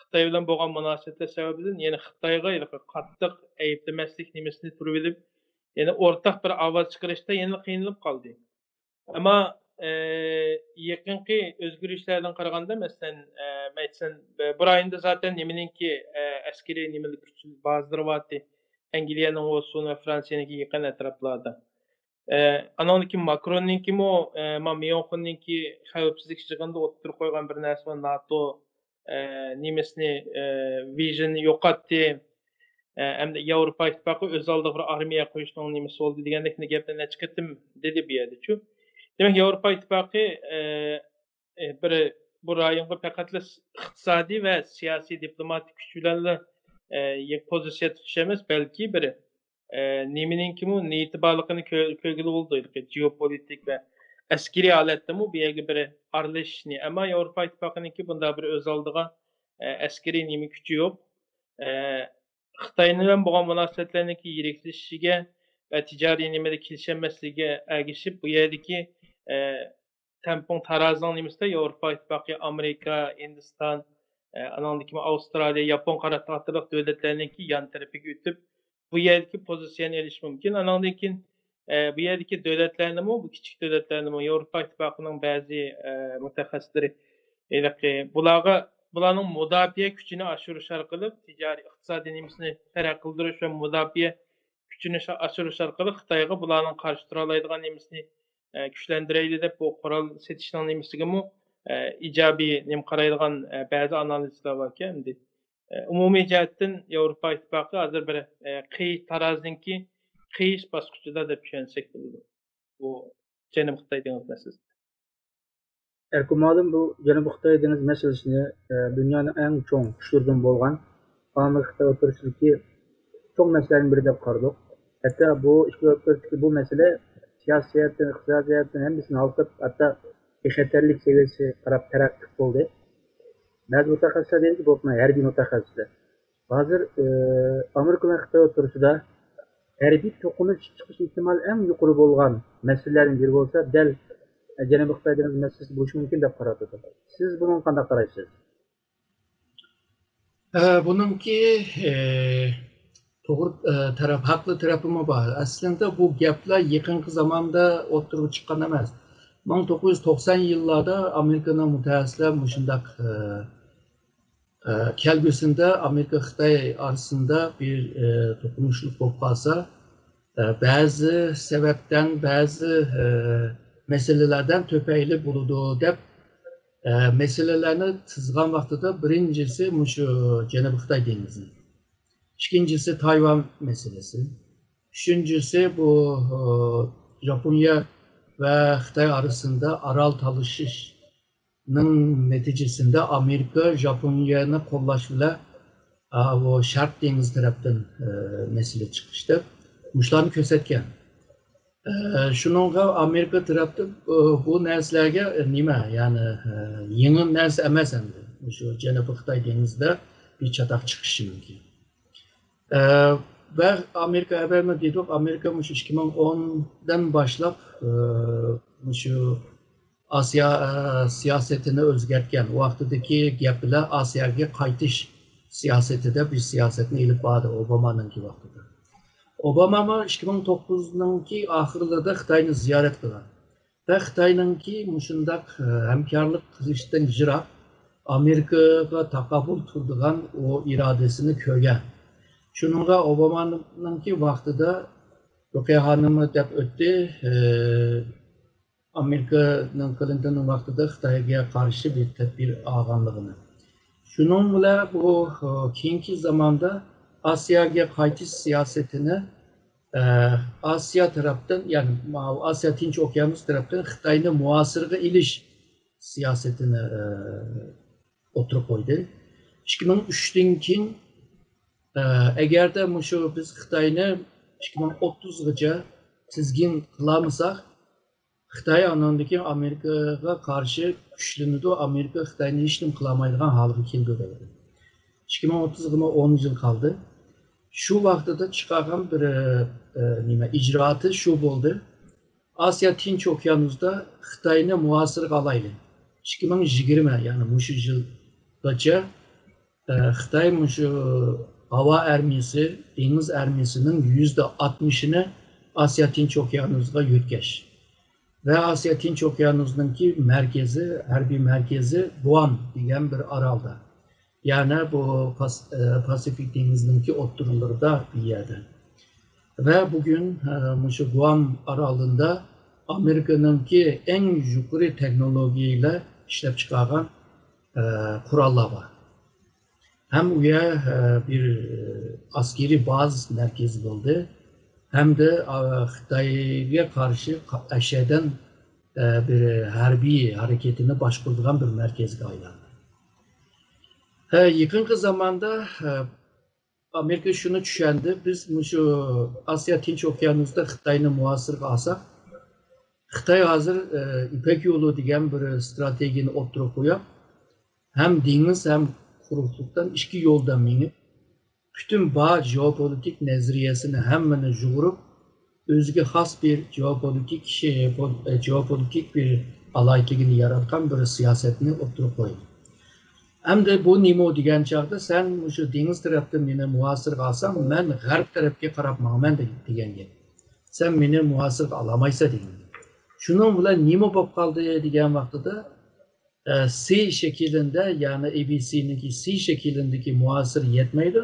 خىتاي بىلەن بولغان مۇناسىۋەتلەر سەۋەبىدىن يەنە خىتايغا ھېلىقى قاتتىق ئەيىبلىمەسلىك نېمىسىنى تۇرۇۋېلىپ، يەنە ئورتاق بىر ئاۋاز چىقىرىشتا يەنە قىينىلىپ قالدى. ئەمما، ئە، يېقىنقى ئۆزگىرىشلەردىن قارىغاندا، مەسىلەن، ئە، مەيسەن، بۇ رايوندا زاتەن نېمىنىڭكى، ئە، ئەسكىرىي نېمىلىك كۈچ بازىلىرى بارتى، ئەنگلىيەنىڭ بولسۇن ۋە فرانسىيەنىڭكى يېقىن ئەتراپلاردا. ئە، ئانىڭدىن كېيىن ماكروننىڭكىمۇ، ئە، ما ميونخېننىڭكى خەۋپسىزلىك يىغىنىدا ئوتتۇرىغا قويغان بىر نەرسە بار، ناتو، ئە، نېمىسىنى، ئە، ۋىژننى يوقاتتى. ئە، ئەمدى ياۋروپا ئىتتىپاقى ئۆز ئالدىغا بىر ئارمىيە قويۇشنىڭ نېمىسى بولدى دېگەندەك گەپنى نەچچە قېتىم دېدى بۇ يەردىچۇ. دېمەك، ياۋروپا ئىتتىپاقى، ئە، ئە، بىر بۇ رايونغا پەقەتلا ئىقتىسادىي ۋە سىياسىي دىپلوماتىك كۈچ بىلەنلا، ئە، يە-، پوزىتسىيە تۇتۇش ئەمەس، بەلكى بىر، ئە، نېمىنىڭكىمۇ نىيىتى بارلىقىنى كۆ-، كۆرگىلى بولىدۇ. ھېلىقى جېئوپولىتىك ۋە ئەسكىرىي ھالەتتىمۇ بۇ يەرگە بىر ئارىلىشىشنى. ئەمما ياۋروپا ئىتتىپاقىنىڭكى بۇنداق بىر ئۆز ئالدىغا، ئە، ئەسكىرىي نېمە كۈچى يوق. ئە، خىتاي بىلەن بولغان مۇناسىۋەتلەرنىڭكى يىرىكلىشىشىگە ۋە تىجارىي نېمىدە كېلىشەلمەسلىكىگە ئەگىشىپ، بۇ يەردىكى، ئە، تەڭپۇڭ تارازىنىڭ نېمىسىدە ياۋروپا ئىتتىپاقى، ئامېرىكا، ھىندىستان، ئە، ئانىڭدىن كېيىن ئاۋسترالىيە، ياپون قاتارلىق دۆلەتلەرنىڭكى يان تەرىپىگە ئۆتۈپ، بۇ يەردىكى پوزىتسىيەنى ئېلىشى مۇمكىن. ئانىڭدىن كېيىن، ئە، بۇ يەردىكى دۆلەتلەرنىمۇ، بۇ كىچىك دۆلەتلەرنىمۇ ياۋروپا ئىتتىپاقىنىڭ بەزى، ئە، مۇتەخەسسىسلىرى ھېلىقى بۇلارغا، بۇلارنىڭ مۇداپىئە كۈچىنى ئاشۇرۇش ئارقىلىق، تىجارىي، ئىقتىسادىي نېمىسىنى تەرەققىي قىلدۇرۇش ۋە مۇداپىئە كۈچىنى شا-، ئاشۇرۇش ئارقىلىق خىتايغا بۇلارنىڭ قارشى تۇرالايدىغان نېمىسىنى، ئە، كۈچلەندۈرەيلى دەپ، بۇ قورال سېتىشنىڭ نېمىسىگىمۇ، ئە، ئىجابىي نېمە قارايدىغان، ئە، بەزى ئانالىزلار باركەن ئەمدى. ئە، ئومۇمىي جەھەتتىن ياۋروپا ئىتتىپاقى ھازىر بىر، ئە، قىيىش، تارازىنىڭكى قىيىش باسقۇچىدا دەپ چۈشەنسەك بولىدۇ. بۇ جەنۇبىي خىتاي دېڭىزى مەسىلىسى. ئەركىن مۇئەللىم، بۇ جەنۇبىي خىتاي دېڭىزى مەسىلىسىنى، ئە، دۇنيانىڭ ئەڭ چوڭ كۈچلىرىدىن بولغان ئامېرىكا خىتاي ئوتتۇرىسىدىكى چوڭ مەسىلىلەرنىڭ بىرى دەپ قارىدۇق. ھەتتا بۇ ئىككى ئۆلكىدىكى بۇ مەسىلە سىياسىي جەھەتتىن، ئىقتىسادىي جەھەتتىن ھەممىسىنى ھالقىپ، ھەتتا بىخەتەرلىك سەۋىيەسىگە قاراپ تەرەققىي قىلىپ بولدى. بەزى مۇتەخەسسىسلەر دەيدۇ، بولۇپمۇ ھەربىي مۇتەخەسسىسلەر. ھازىر، ئى، ئامېرىكا بىلەن خىتاي ئوتتۇرىسىدا ھەربىي توقۇنۇش چىقىش ئېھتىمالى ئەڭ يۇقىرى بولغان مەسىلىلەرنىڭ بىرى بولسا، دەل، ئى، جەنۇبىي خىتاي دېڭىزى مەسىلىسى بولۇشى مۇمكىن دەپ قاراپ تۇرىدۇ. سىز بۇنىڭغا قانداق قارايسىز؟ ئە، بۇنىڭكى، ئە، توغرا، ئە، تەرەپ، ھەقلىق تەرىپىمۇ بار. ئەسلىدە بۇ گەپلەر يېقىنقى زاماندا ئوتتۇرىغا چىققان ئەمەس. مىڭ توققۇز يۈز توقسان يىللاردا ئامېرىكىنىڭ مۇتەخەسسىسلەر مۇشۇنداق، ئە، ئە، كەلگۈسىدە ئامېرىكا خىتاي ئارىسىدا بىر، ئە، توقۇنۇشلۇق بولۇپ قالسا، ئە، بەزى سەۋەبتىن، بەزى، ئە، مەسىلىلەردىن تۈپەيلى بولىدۇ دەپ، ئە، مەسىلىلەرنى تىزغان ۋاقتىدا بىرىنچىسى مۇشۇ جەنۇبىي خىتاي دېڭىزى. ئىككىنچىسى تايۋان مەسىلىسى. ئۈچىنچىسى بۇ، ئە، ياپونىيە ۋە خىتاي ئارىسىدا ئارال تالىشىش نىڭ نەتىجىسىندە ئامېرىكا ياپونىيەنى قوللاش بىلەن، ئا، بۇ شەرق دېڭىزى تەرەپتىن، ئە، مەسىلە چىقىشتا مۇشۇلارنى كۆرسەتكەن. ئە، شۇنىڭغا ئامېرىكا تەرەپتە، ئە، بۇ نەرسىلەرگە، ئە، نېمە، يەنى، ئە، يېڭى نەرسە ئەمەس ئەمدى. مۇشۇ جەنۇبىي خىتاي دېڭىزىدا بىر چاتاق چىقىشى مۇمكىن. ئە، ۋە ئامېرىكا ئەۋەلمۇ دېدۇق، ئامېرىكا مۇشۇ ئىككى مىڭ ئوندىن باشلاپ، ئە، مۇشۇ ئاسىيا، ئە، سىياسىتىنى ئۆزگەرتكەن، ۋاقتىدىكى گەپ بىلەن ئاسىياگە قايتىش سىياسىتىدە بىر سىياسەتنى ئېلىپ باردى ئوبامانىڭكى ۋاقتىدا. ئوبامامۇ ئىككى مىڭ توققۇزنىڭكى ئاخىرلىرىدا خىتاينى زىيارەت قىلغان. ۋە خىتاينىڭكى مۇشۇنداق، ئە، ھەمكارلىق قىلىشتىن يىراق، ئامېرىكىغا تاقابىل تۇرىدىغان ئۇ ئىرادىسىنى كۆرگەن. شۇنىڭغا ئوبامانىڭكى ۋاقتىدا، رۇقىيە خانىممۇ دەپ ئۆتتى، ئە، ئامېرىكىنىڭ كلىنتوننىڭ ۋاقتىدا خىتايغا قارشى بىر تەدبىر ئالغانلىقىنى. شۇنىڭ بىلەن بۇ، ئە، كېيىنكى زاماندا ئاسىياگە قايتىش سىياسىتىنى، ئە، ئاسىيا تەرەپتىن، يەنى ماۋۇ ئاسىيا تىنچ ئوكيانۇس تەرەپتىن خىتاينى مۇھاسىرىگە ئېلىش سىياسىتىنى، ئە، ئوتتۇرىغا قويدى. ئىككى مىڭ ئۈچتىن كېيىن، ئە، ئەگەردە مۇشۇ بىز خىتاينى ئىككى مىڭ ئوتتۇزغىچە تىزگىن قىلالمىساق، خىتاي ئاناندىن كېيىن ئامېرىكىغا قارشى كۈچلىنىدۇ، ئامېرىكا خىتاينى ھېچنېمە قىلالمايدىغان ھالغا كېلىدۇ دەيدۇ. ئىككى مىڭ ئوتتۇزغىمۇ ئون يىل قالدى. شۇ ۋاقتىدا چىقارغان بىر، ئە، نېمە، ئىجرائاتى شۇ بولدى. ئاسىيا تىنچ ئوكيانۇستا خىتاينى مۇھاسىرىگە ئالايلى. ئىككى مىڭ يىگىرمە، يەنى مۇشۇ يىلغىچە، ئە، خىتاي مۇشۇ ھاۋا ئارمىيىسى، دېڭىز ئارمىيىسىنىڭ يۈزدە ئاتمىشىنى ئاسىيا تىنچ ئوكيانۇسىغا يۆتكەش. ۋە ئاسىيا تىنچ ئوكيانۇسىنىڭكى مەركىزى، ھەربىي مەركىزى گۇئام دېگەن بىر ئارالدا. يەنى بۇ پاس-، ئە، پاسىفىك دېڭىزىنىڭكى ئوتتۇرىلىرىدا بىر يەردە. ۋە بۈگۈن، ئە، مۇشۇ گۇئام ئارالىدا ئامېرىكىنىڭكى ئەڭ يۇقىرى تېخنولوگىيەلەر ئىشلەپ چىقارغان، ئە، قوراللار بار. ھەم ئۇ يەر، ئە، بىر، ئە، ئەسكىرىي باز مەركىزى بولدى. ھەمدە، ئە، خىتايغا قارشى قا-، ئەشەدەن، ئە، بىر ھەربىي ھەرىكىتىنى باشقۇرىدىغان بىر مەركەزگە ئايلاندى. ھە، يېقىنقى زاماندا، ئە، ئامېرىكا شۇنى چۈشەندى، بىز مۇشۇ ئاسىيا تىنچ ئوكيانۇسىدا خىتاينى مۇھاسىرىگە ئالساق، خىتاي ھازىر، ئە، يىپەك يولى دېگەن بىر ستراتېگىيەنى ئوتتۇرىغا قويۇپ، ھەم دېڭىز، ھەم قۇرۇقلۇقتىن ئىككى يولدا مېڭىپ، پۈتۈن بار جېئوپولىتىك نەزەرىيەسىنى ھەممىنى يۇغۇرۇپ، ئۆزىگە خاس بىر جېئوپولىتىك، جېئوپولىتىك بىر ئالاھىدىلىكىنى ياراتقان بىر سىياسەتنى ئوتتۇرىغا قويدى. ئەمدى بۇ نېمە دېگەن چاغدا، سەن مۇشۇ دېڭىز تەرەپتىن مېنى مۇھاسىرىگە ئالساڭ، مەن غەرب تەرەپكە قاراپ ماڭىمەن دېگەن گەپ. سەن مېنى مۇھاسىرىگە ئالالمايسەن دېگەن گەپ. شۇنىڭ بىلەن نېمە بولۇپ قالدى دېگەن ۋاقتىدا، ئە، سى شەكلىدە، يەنى ئېبىسىنىڭكى سى شەكلىدىكى مۇھاسىرە يەتمەيدۇ.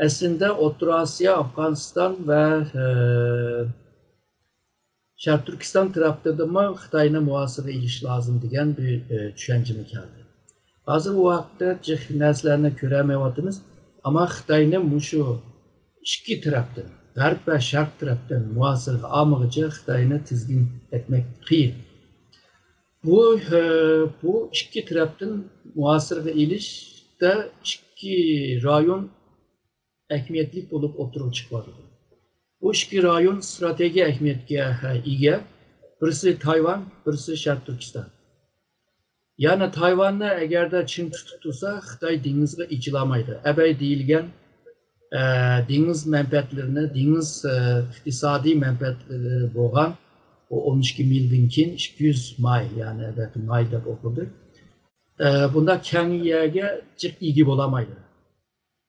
ئەسلىدە ئوتتۇرا ئاسىيا، ئافغانىستان ۋە، ئە، شەرقىي تۈركىستان تەرەپتىنمۇ خىتاينى مۇھاسىرىگە ئېلىش لازىم دېگەن بىر، ئە، چۈشەنچىمۇ كەلدى. ھازىر بۇ ۋاقىتتا جىق نەرسىلەرنى كۆرەلمەيۋاتىمىز، ئەمما خىتاينى مۇشۇ ئىككى تەرەپتىن، غەرب ۋە شەرق تەرەپتىن مۇھاسىرىگە ئالمىغۇچە خىتاينى تىزگىن ئەتمەك قىيىن. بۇ، ئە، بۇ ئىككى تەرەپتىن مۇھاسىرىگە ئېلىشتا ئىككى رايون ئەھمىيەتلىك بولۇپ ئوتتۇرىغا چىقىۋاتىدۇ. بۇ ئىككى رايون ئىستراتېگىيە ئەھمىيەتكە ئىگە. بىرسى تايۋان، بىرسى شەرقىي تۈركىستان. يەنى تايۋاننى ئەگەردە چىڭ تۇتۇپ تۇرسا، خىتاي دېڭىزغا ئېچىلالمايدۇ. ئەبەي دېيىلگەن، ئە، دېڭىز مەنپەئەتلىرىنى، دېڭىز، ئە، ئىقتىسادىي مەنپەئەتلىرى بولغان، ئۇ ئون ئىككى مىلدىن كېيىن ئىككى يۈز ماي، يەنى ئەلۋەتتە ماي دەپ ئوقۇلدى. ئە، بۇنداق كەڭ يەرگە جىق ئىگە بولالمايدۇ.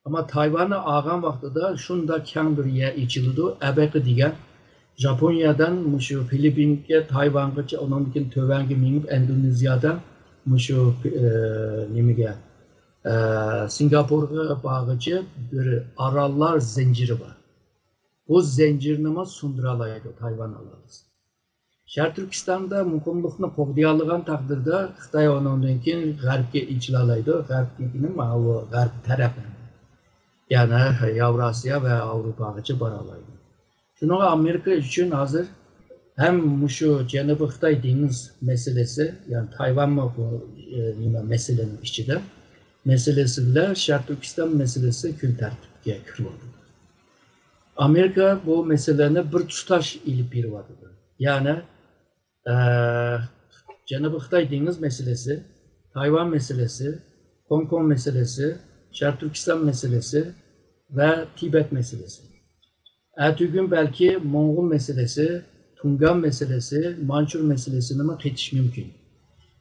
ئەمما تايۋاننى ئالغان ۋاقتىدا شۇنداق كەڭ بىر يەر ئېچىلىدۇ. ئەبەقى دېگەن ژاپونىيەدىن مۇشۇ فىلىپپىنگە، تايۋانغىچە، ئۇنىڭدىن كېيىن تۆۋەنگە مېڭىپ، ئىندونېزىيەدىن مۇشۇ، ئە، نېمىگە، ئە، سىنگاپورغا بارغىچە بىر ئاراللار زەنجىرى بار. بۇ زەنجىرنىمۇ سۇندۇرالايدۇ تايۋان ئاراللىسى. شەرقىي تۈركىستاندا مۇقىملىقنى قوغدىيالىغان تەقدىردە، خىتاي ئۇنىڭدىن كېيىن غەربكە ئېچىلالايدۇ. غەرب دېگىنىم ماۋۇ غەرب تەرەپ. يەنى ياۋراسىيا ۋە ئاۋروپاغىچە بارالايدۇ. شۇنىڭغا ئامېرىكا ئۈچۈن ھازىر ھەم مۇشۇ جەنۇبىي خىتاي دېڭىز مەسىلىسى، يەنى تايۋانمۇ بۇ، ئە، نېمە، مەسىلىنىڭ ئىچىدە، مەسىلىسى بىلەن شەرقىي تۈركىستان مەسىلىسى كۈن تەرتىپكە كىرىۋاتىدۇ. ئامېرىكا بۇ مەسىلىنى بىر تۇتاش ئېلىپ بېرىۋاتىدۇ. يەنى، ئە، جەنۇبىي خىتاي دېڭىز مەسىلىسى، تايۋان مەسىلىسى، خوڭكوڭ مەسىلىسى، شەرقىي تۈركىستان مەسىلىسى ۋە تىبەت مەسىلىسى. ئەتىگۈن بەلكى موڭغۇل مەسىلىسى، تۇڭگان مەسىلىسى، مانچۇر مەسىلىسىنىمۇ قېتىش مۇمكىن.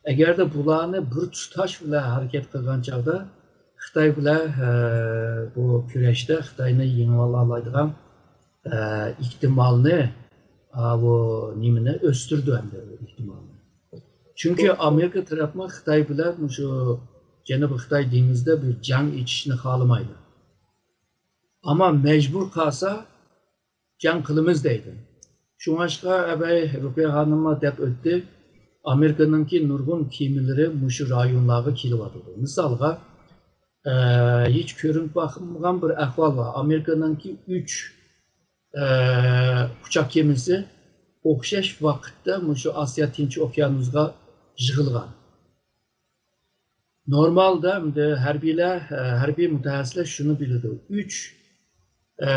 ئەگەردە بۇلارنى بىر تۇتاش بىلەن ھەرىكەت قىلغان چاغدا، خىتاي بىلەن، ئە، بۇ كۈرەشتە خىتاينى يېڭىۋالالايدىغان، ئە، ئېھتىمالنى، ئا، بۇ نېمىنى ئۆستۈرىدۇ ئەمدى ئېھتىمالنى. چۈنكى ئامېرىكا تەرەپمۇ خىتاي بىلەن مۇشۇ جەنۇبىي خىتاي دېڭىزىدا بىر جەڭ ئېچىشنى خالىمايدۇ. ئەمما مەجبۇر قالسا، جەڭ قىلىمىز دەيدۇ. شۇڭلاشقا ئەبەي رۇقىيە خانىممۇ دەپ ئۆتتى، ئامېرىكىنىڭكى نۇرغۇن كېمىلىرى مۇشۇ رايونلارغا كېلىۋاتىدۇ. مىسالغا، ئە، ھېچ كۆرۈنۈپ باقمىغان بىر ئەھۋال بار. ئامېرىكىنىڭكى ئۈچ، ئە، ئۇچاق كېمىسى ئوخشاش ۋاقىتتا مۇشۇ ئاسىيا تىنچ ئوكيانۇسىغا يىغىلغان. نورمالدا ئەمدى ھەربىيلەر، ھەربىي مۇتەخەسسىسلەر شۇنى بىلىدۇ. ئۈچ، ئە،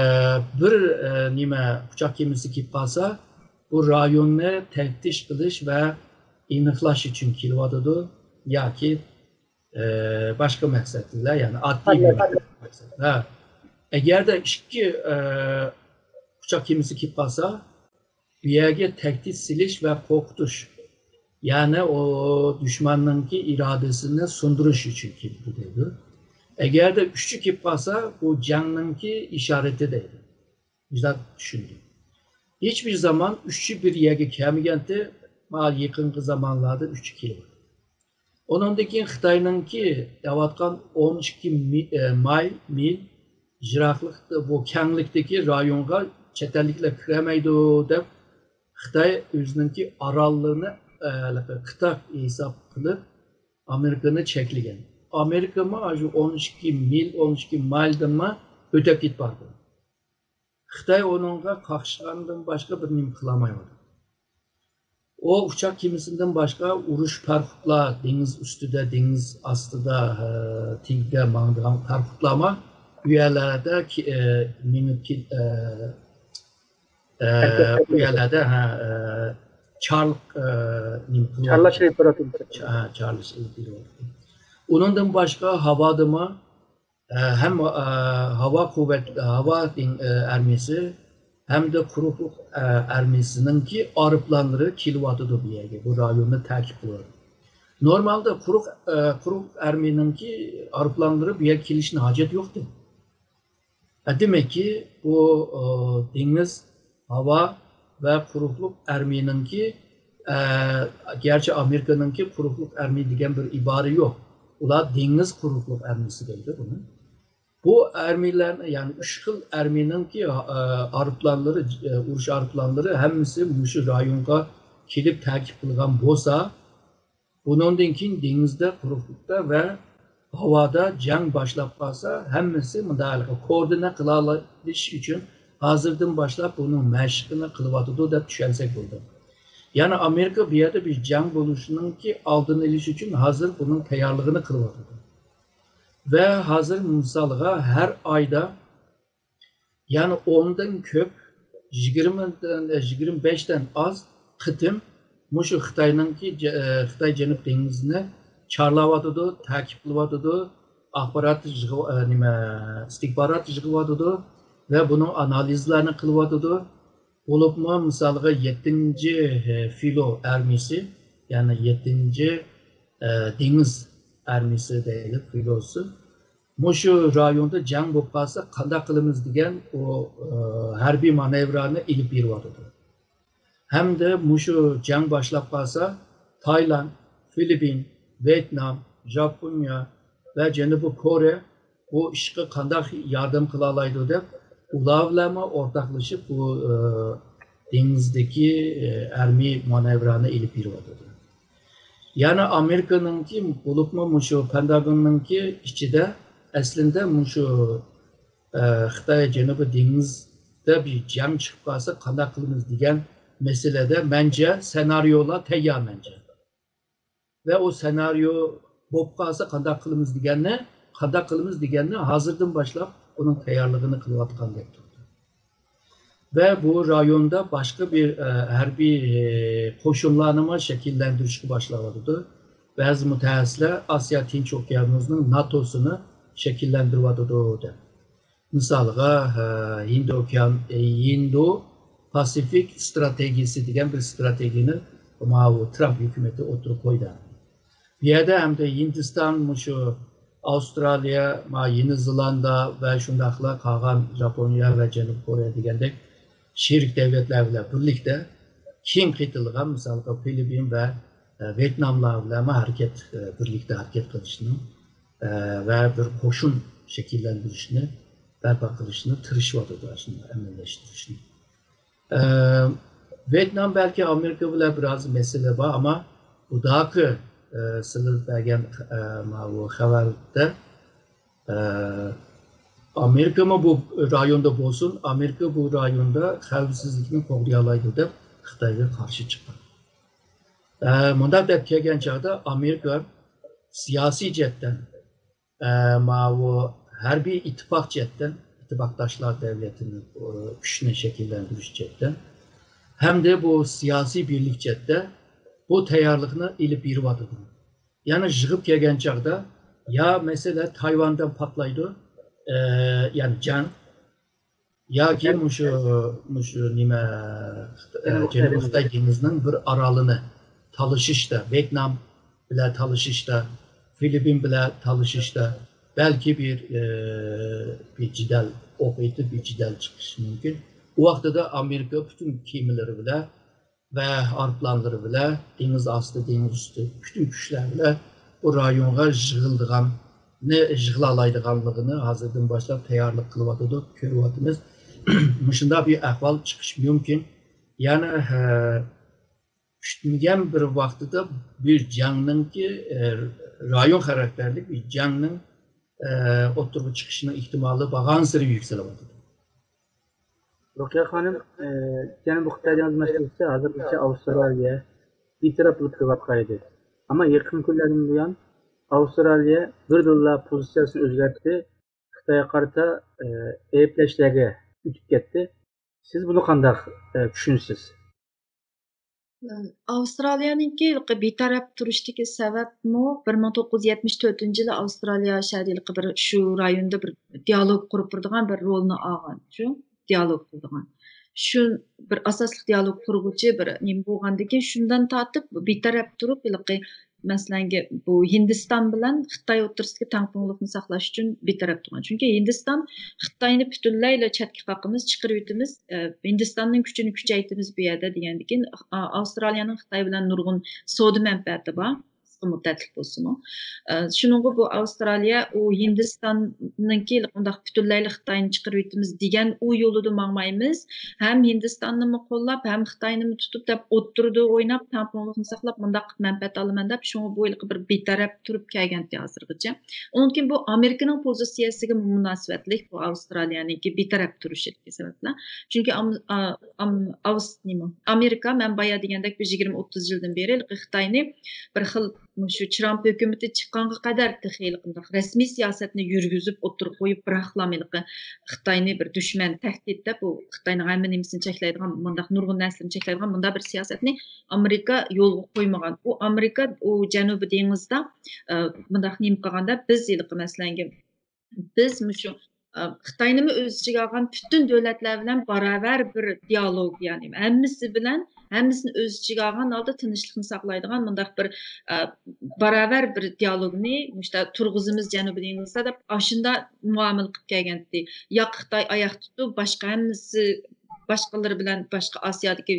بىر، ئە، نېمە، ئۇچاق كېمىسى كېلىپ قالسا، بۇ رايوننى تەپتىش قىلىش ۋە ئېنىقلاش ئۈچۈن كېلىۋاتىدۇ ياكى، ئە، باشقا مەقسەتلەر، يەنى ئاددىي بىر مەقسەت. ھە. ئەگەردە ئىككى، ئە، ئۇچاق كېمىسى كېلىپ قالسا، بۇ يەرگە تەھدىت سېلىش ۋە قورقۇتۇش، يەنى ئۇ دۈشمەننىڭكى ئىرادىسىنى سۇندۇرۇش ئۈچۈن كېلىدۇ دەيدۇ. ئەگەردە ئۈچى كېلىپ قالسا، بۇ جەڭنىڭكى ئىشارىتى دەيدۇ. مۇشۇنداق چۈشىنىدۇ. ھېچبىر زامان ئۈچى بىر يەرگە كەلمىگەنتى، مانا يېقىنقى زامانلاردا ئۈچى كېلىۋاتىدۇ. ئۇنىڭدىن كېيىن خىتاينىڭكى دەۋاتقان ئون ئىككى ماي مىل يىراقلىقتا، بۇ كەڭلىكتىكى رايونغا چەت ئەللىكلەر كىرەلمەيدۇ دەپ، خىتاي ئۆزىنىڭكى ئاراللىرىنى، ئە، قىتاق ھېساب قىلىپ، ئامېرىكىنى چەكلىگەن. ئامېرىكىمۇ شۇ ئون ئىككى مىل، ئون ئىككى مايلدىنمۇ ئۆتۈپ كېتىپ بارىدۇ. خىتاي ئۇنىڭغا قاقشىغاندىن باشقا بىر نېمە قىلالمايۋاتىدۇ. ئۇ ئۇچاق كېمىسىدىن باشقا ئۇرۇش پاراخوتلار، دېڭىز ئۈستىدە، دېڭىز ئاستىدا، ئە، تېگىدە ماڭىدىغان پاراخوتلارمۇ بۇ يەرلەردە كې-، ئە، مېڭىپ كېت-، ئە، ئە، بۇ يەرلەردە، ھە، ئە، چارلىق، ئە، نېمە قىلىۋاتىدۇ. چارلاش ئېلىپ باراتتى. چا-، چارلاش ئېلىپ بېرىۋاتىدۇ. ئۇنىڭدىن باشقا ھاۋادىمۇ ئە، ھەم، ئە، ھاۋا قۇۋۋەت، ھاۋا دېڭ-، ئە، ئارمىيىسى ھەمدە قۇرۇقلۇق، ئە، ئارمىيىسىنىڭكى ئايروپىلانلىرى كېلىۋاتىدۇ بۇ يەرگە، بۇ رايوننى تەقىب قىلىۋاتىدۇ. نورمالدا قۇرۇق، ئە، قۇرۇقلۇق ئارمىيىنىڭكى ئايروپىلانلىرى بۇ يەرگە كېلىشىنىڭ ھاجەت يوقتى. ئە، دېمەككى، بۇ، ئە، دېڭىز، ھاۋا ۋە قۇرۇقلۇق ئارمىيىنىڭكى، ئە، گەرچە ئامېرىكىنىڭكى قۇرۇقلۇق ئارمىيە دېگەن بىر ئىبارە يوق. ئۇلار دېڭىز قۇرۇقلۇق ئارمىيىسى دەيدۇ بۇنى. بۇ ئارمىيەلەرنى، يەنى ئۈچ خىل ئارمىيەنىڭكى، ئە، ئايروپىلانلىرى، ئە، ئۇرۇش ئايروپىلانلىرى ھەممىسى مۇشۇ رايونغا كېلىپ تەكىپ قىلغان بولسا، بۇنىڭدىن كېيىن دېڭىزدا، قۇرۇقلۇقتا ۋە ھاۋادا جەڭ باشلاپ قالسا، ھەممىسى مۇنداق ھېلىقى كوردىنە قىلالايدىش ئۈچۈن ھازىردىن باشلاپ بۇنىڭ مەشىقىنى قىلىۋاتىدۇ دەپ چۈشەنسەك بولىدۇ. يەنى ئامېرىكا بۇ يەردە بىر جەڭ بولۇشىنىڭكى ئالدىنى ئېلىش ئۈچۈن ھازىر بۇنىڭ تەييارلىقىنى قىلىۋاتىدۇ. ۋە ھازىر مىسالغا ھەر ئايدا، يەنى ئوندىن كۆپ، يىگىرمىدىن، يىگىرمە بەشتىن ئاز قېتىم مۇشۇ خىتاينىڭكى جە-، خىتاي جەنۇب دېڭىزىنى چارلاۋاتىدۇ، تەكىپلىۋاتىدۇ، ئاخبارات يىغىۋ-، ئە، نېمە، ئىستىخبارات يىغىۋاتىدۇ ۋە بۇنىڭ ئانالىزلارنى قىلىۋاتىدۇ. بولۇپمۇ مىسالغا يەتتىنچى، ئە، فىلو ئارمىيىسى، يەنى يەتتىنچى، ئە، دېڭىز ئارمىيىسى دەيلى، فىلوسى مۇشۇ رايوندا جەڭ بولۇپ قالسا قانداق قىلىمىز دېگەن ئۇ، ئە، ھەربىي مانېۋرانى ئېلىپ بېرىۋاتىدۇ. ھەمدە مۇشۇ جەڭ باشلاپ قالسا، تايلاند، فىلىپپىن، ۋيېتنام، ژاپونىيە ۋە جەنۇبىي كورېيە بۇ ئىشقا قانداق ياردەم قىلالايدۇ دەپ، ئۇلار بىلەنمۇ ئورتاقلىشىپ بۇ، ئە، دېڭىزدىكى، ئە، ئارمىي مانېۋرانى ئېلىپ بېرىۋاتىدۇ. يەنى ئامېرىكىنىڭكى، بولۇپمۇ مۇشۇ پېنتاگوننىڭكى ئىچىدە ئەسلىندە مۇشۇ، ئە، خىتاي جەنۇبىي دېڭىزدا بىر جەڭ چىقىپ قالسا قانداق قىلىمىز دېگەن مەسىلىدە مەنچە سېنارىيولار تەييار مەنچە. ۋە ئۇ سېنارىيو بولۇپ قالسا قانداق قىلىمىز دېگەننى، قانداق قىلىمىز دېگەننى ھازىردىن باشلاپ ئۇنىڭ تەييارلىقىنى قىلىۋاتقاندەك تۇرىدۇ. ۋە بۇ رايوندا باشقا بىر، ئە، ھەربىي، ئە، قوشۇنلارنىمۇ شەكىللەندۈرۈشكە باشلاۋاتىدۇ. بەزى مۇتەخەسسىسلەر ئاسىيا تىنچ ئوكيانۇسىنىڭ ناتوسىنى شەكىللەندۈرۈۋاتىدۇ دەپ. مىسالغا، ئە، ھىندى ئوكيان-، ئە، ھىندى پاسىفىك ستراتېگىيىسى دېگەن بىر ستراتېگىيىنى ماۋۇ ترامپ ھۆكۈمىتى ئوتتۇرىغا قويدى. بۇ يەردە ھەمدە ھىندىستان، مۇشۇ ئاۋسترالىيە، ما-، يېڭى زېلاندىيە ۋە شۇنداقلا قالغان ژاپونىيە ۋە جەنۇبىي كورېيە دېگەندەك شېرىك دۆلەتلەر بىلەن بىرلىكتە كېيىن قېتىلغان، مىسالغا، فىلىپپىن ۋە، ئە، ۋيېتناملار بىلەنمۇ ھەرىكەت، ئە، بىرلىكتە ھەرىكەت قىلىشنىڭ، ئە، ۋە بىر قوشۇن شەكىللەندۈرۈشنى بەرپا قىلىشنى تىرىشىۋاتىدۇ، شۇنى ئەمەلىيلەشتۈرۈشنى. ئە، ۋيېتنام بەلكى ئامېرىكا بىلەن بىرئاز مەسىلە بار، ئەمما بۇداقى، ئە، سىلەر بەرگەن، ئە، ماۋۇ خەۋەردە، ئە، ئامېرىكىمۇ بۇ رايوندا بولسۇن، ئامېرىكا بۇ رايوندا خەۋپسىزلىكنى قوغدىيالايدۇ دەپ خىتايغا قارشى چىققان. ئە، مۇنداق دەپ كەلگەن چاغدا ئامېرىكا سىياسىي جەھەتتىن، ئە، ماۋۇ ھەربىي ئىتتىپاق جەھەتتىن، ئىتتىپاقداشلار دۆلىتىنى، ئۇ، كۈچنى شەكىللەندۈرۈش جەھەتتىن ھەمدە بۇ سىياسىي بىرلىك جەھەتتە بۇ تەييارلىقنى ئېلىپ بېرىۋاتىدۇ. يەنى يىغىپ كەلگەن چاغدا يا مەسىلە تايۋاندا پارتلايدۇ، ئە، يەنى جەڭ، ياكى مۇشۇ، مۇشۇ نېمە، ئە، جەنۇبىي خىتاي دېڭىزىنىڭ بىر ئارالىنى تالىشىشتا، ۋيېتنام بىلەن تالىشىشتا، فىلىپپىن بىلەن تالىشىشتا بەلكى بىر، ئە، بىر جېدەل، ئوق ئېتىپ بىر جېدەل چىقىشى مۇمكىن. ئۇ ۋاقتىدا ئامېرىكا پۈتۈن كېمىلىرى بىلەن ۋە ئايروپىلانلىرى بىلەن دېڭىز ئاستى، دېڭىز ئۈستى پۈتۈن كۈچلەر بىلەن بۇ رايونغا يىغىلىدىغان، يىغىلالايدىغانلىقىنى ھازىردىن باشلاپ تەييارلىق قىلىۋاتىدۇ، كۆرۈۋاتىمىز. مۇشۇنداق بىر ئەھۋال چىقىشى مۇمكىن. يەنى، ئە، كۈتمىگەن بىر ۋاقتىدا بىر جەڭنىڭكى، ئە، رايون خاراكتېرلىك بىر جەڭنىڭ، ئە، ئوتتۇرىغا چىقىشىنىڭ ئېھتىمالى بارغانسېرى يۈكسىلىۋاتىدۇ. رۇقىيە خانىم، ئە، جەنۇبىي خىتاي دېڭىز مەسىلىسى ھازىرغىچە ئاۋسترالىيە بىتەرەپ بولۇپ تۇرۇۋاتقان ئىدى. ئەمما يېقىن كۈنلەردىن بۇيان ئاۋسترالىيە بىردىنلا پوزىتسىيەسىنى ئۆزگەرتتى، خىتايغا قارىتا، ئە، ئەيىبلەشلەرگە ئۆتۈپ كەتتى. سىز بۇنى قانداق، ئە، چۈشىنىسىز؟ ئاۋسترالىيەنىڭكى ھېلىقى بىتەرەپ تۇرۇشتىكى سەۋەبمۇ بىر مىڭ توققۇز يۈز يەتمىش تۆتىنچى يىلى ئاۋسترالىيە شەھىرى ھېلىقى بىر شۇ رايوندا بىر دىيالوگ قۇرۇپ بېرىدىغان بىر رولنى ئالغان، شۇ دىيالوگ قىلىدىغان. شۇ بىر ئاساسلىق دىيالوگ قۇرغۇچى بىر نېمە بولغاندىن كېيىن، شۇندىن تارتىپ بىتەرەپ تۇرۇپ، ھېلىقى، مەسىلەن، بۇ ھىندىستان بىلەن خىتاي ئوتتۇرىسىدىكى تەڭپۇڭلۇقنى ساقلاش ئۈچۈن بىتەرەپ تۇرغان. چۈنكى ھىندىستان، خىتاينى پۈتۈنلەيلا چەتكە قاقىمىز، چىقىرىۋېتىمىز، ئە، ھىندىستاننىڭ كۈچىنى كۈچەيتىمىز بۇ يەردە دېگەندىن كېيىن، ئا-، ئاۋسترالىيەنىڭ خىتاي بىلەن نۇرغۇن سودا مەنپەئەتى بار. قىسقا مۇددەتلىك بولسىمۇ. ئە، شۇنىڭغا بۇ ئاۋسترالىيە ئۇ ھىندىستاننىڭكى ئۇنداق پۈتۈنلەيلا خىتاينى چىقىرىۋېتىمىز دېگەن ئۇ يولىدا ماڭمايمىز. ھەم ھىندىستاننىمۇ قوللاپ، ھەم خىتاينىمۇ تۇتۇپ دەپ ئوتتۇرىدا ئويناپ، تەڭپۇڭلۇقنى ساقلاپ، مۇنداق مەنپەئەت ئالىمەن دەپ، شۇڭا بۇ ھېلىقى بىر بىتەرەپ تۇرۇپ كەلگەنتى ھازىرغىچە. ئۇنىڭدىن كېيىن بۇ ئامېرىكىنىڭ پوزىتسىيەسىگە مۇناسىۋەتلىك بۇ ئاۋسترالىيەنىڭكى بىتەرەپ تۇرۇشىدىكى سەۋەبلەر. چۈنكى ئام-، ئا-، ئام-، ئاۋس-، نېمە، ئامېرىكا، مەن بايا دېگەندەك، بىر يىگىرمە ئوتتۇز يىلدىن بېرى ھېلىقى خىتاينى بىر خىل مۇشۇ ترامپ ھۆكۈمىتى چىققانغا قەدەر تېخى ھېلىقى رەسمىي سىياسەتنى يۈرگۈزۈپ ئوتتۇرىغا قويۇپ، بىراقلا ھېلىقى خىتاينى بىر دۈشمەن، تەھدىت دەپ، بۇ خىتاينىڭ ھەممە نېمىسىنى چەكلەيدىغان، مۇنداق نۇرغۇن نەرسىلەرنى چەكلەيدىغان مۇنداق بىر سىياسەتنى ئامېرىكا يولغا قويمىغان. ئۇ ئامېرىكا ئۇ جەنۇبىي دېڭىزدا، ئە، مۇنداق نېمە قىلغاندا، بىز ھېلىقى مەسىلەنگە، بىز مۇشۇ، ئە، خىتاينىمۇ ئۆز ئىچىگە ئالغان پۈتۈن دۆلەتلەر بىلەن باراۋەر بىر دىئالوگ، يەنى ھەممىسى بىلەن، ھەممىسىنى ئۆز ئىچىگە ئالغان ھالدا تىنچلىقنى ساقلايدىغان مۇنداق بىر، ئە، باراۋەر بىر دىئالوگنى مۇشتا تۇرغۇزىمىز جەنۇبىي دېڭىزدا دەپ ئاشۇندا مۇئامىلە قىلىپ كەلگەنتى. ياق خىتاي ئاياق تۇتۇپ، باشقا ھەممىسى باشقىلىرى بىلەن، باشقا ئاسىيادىكى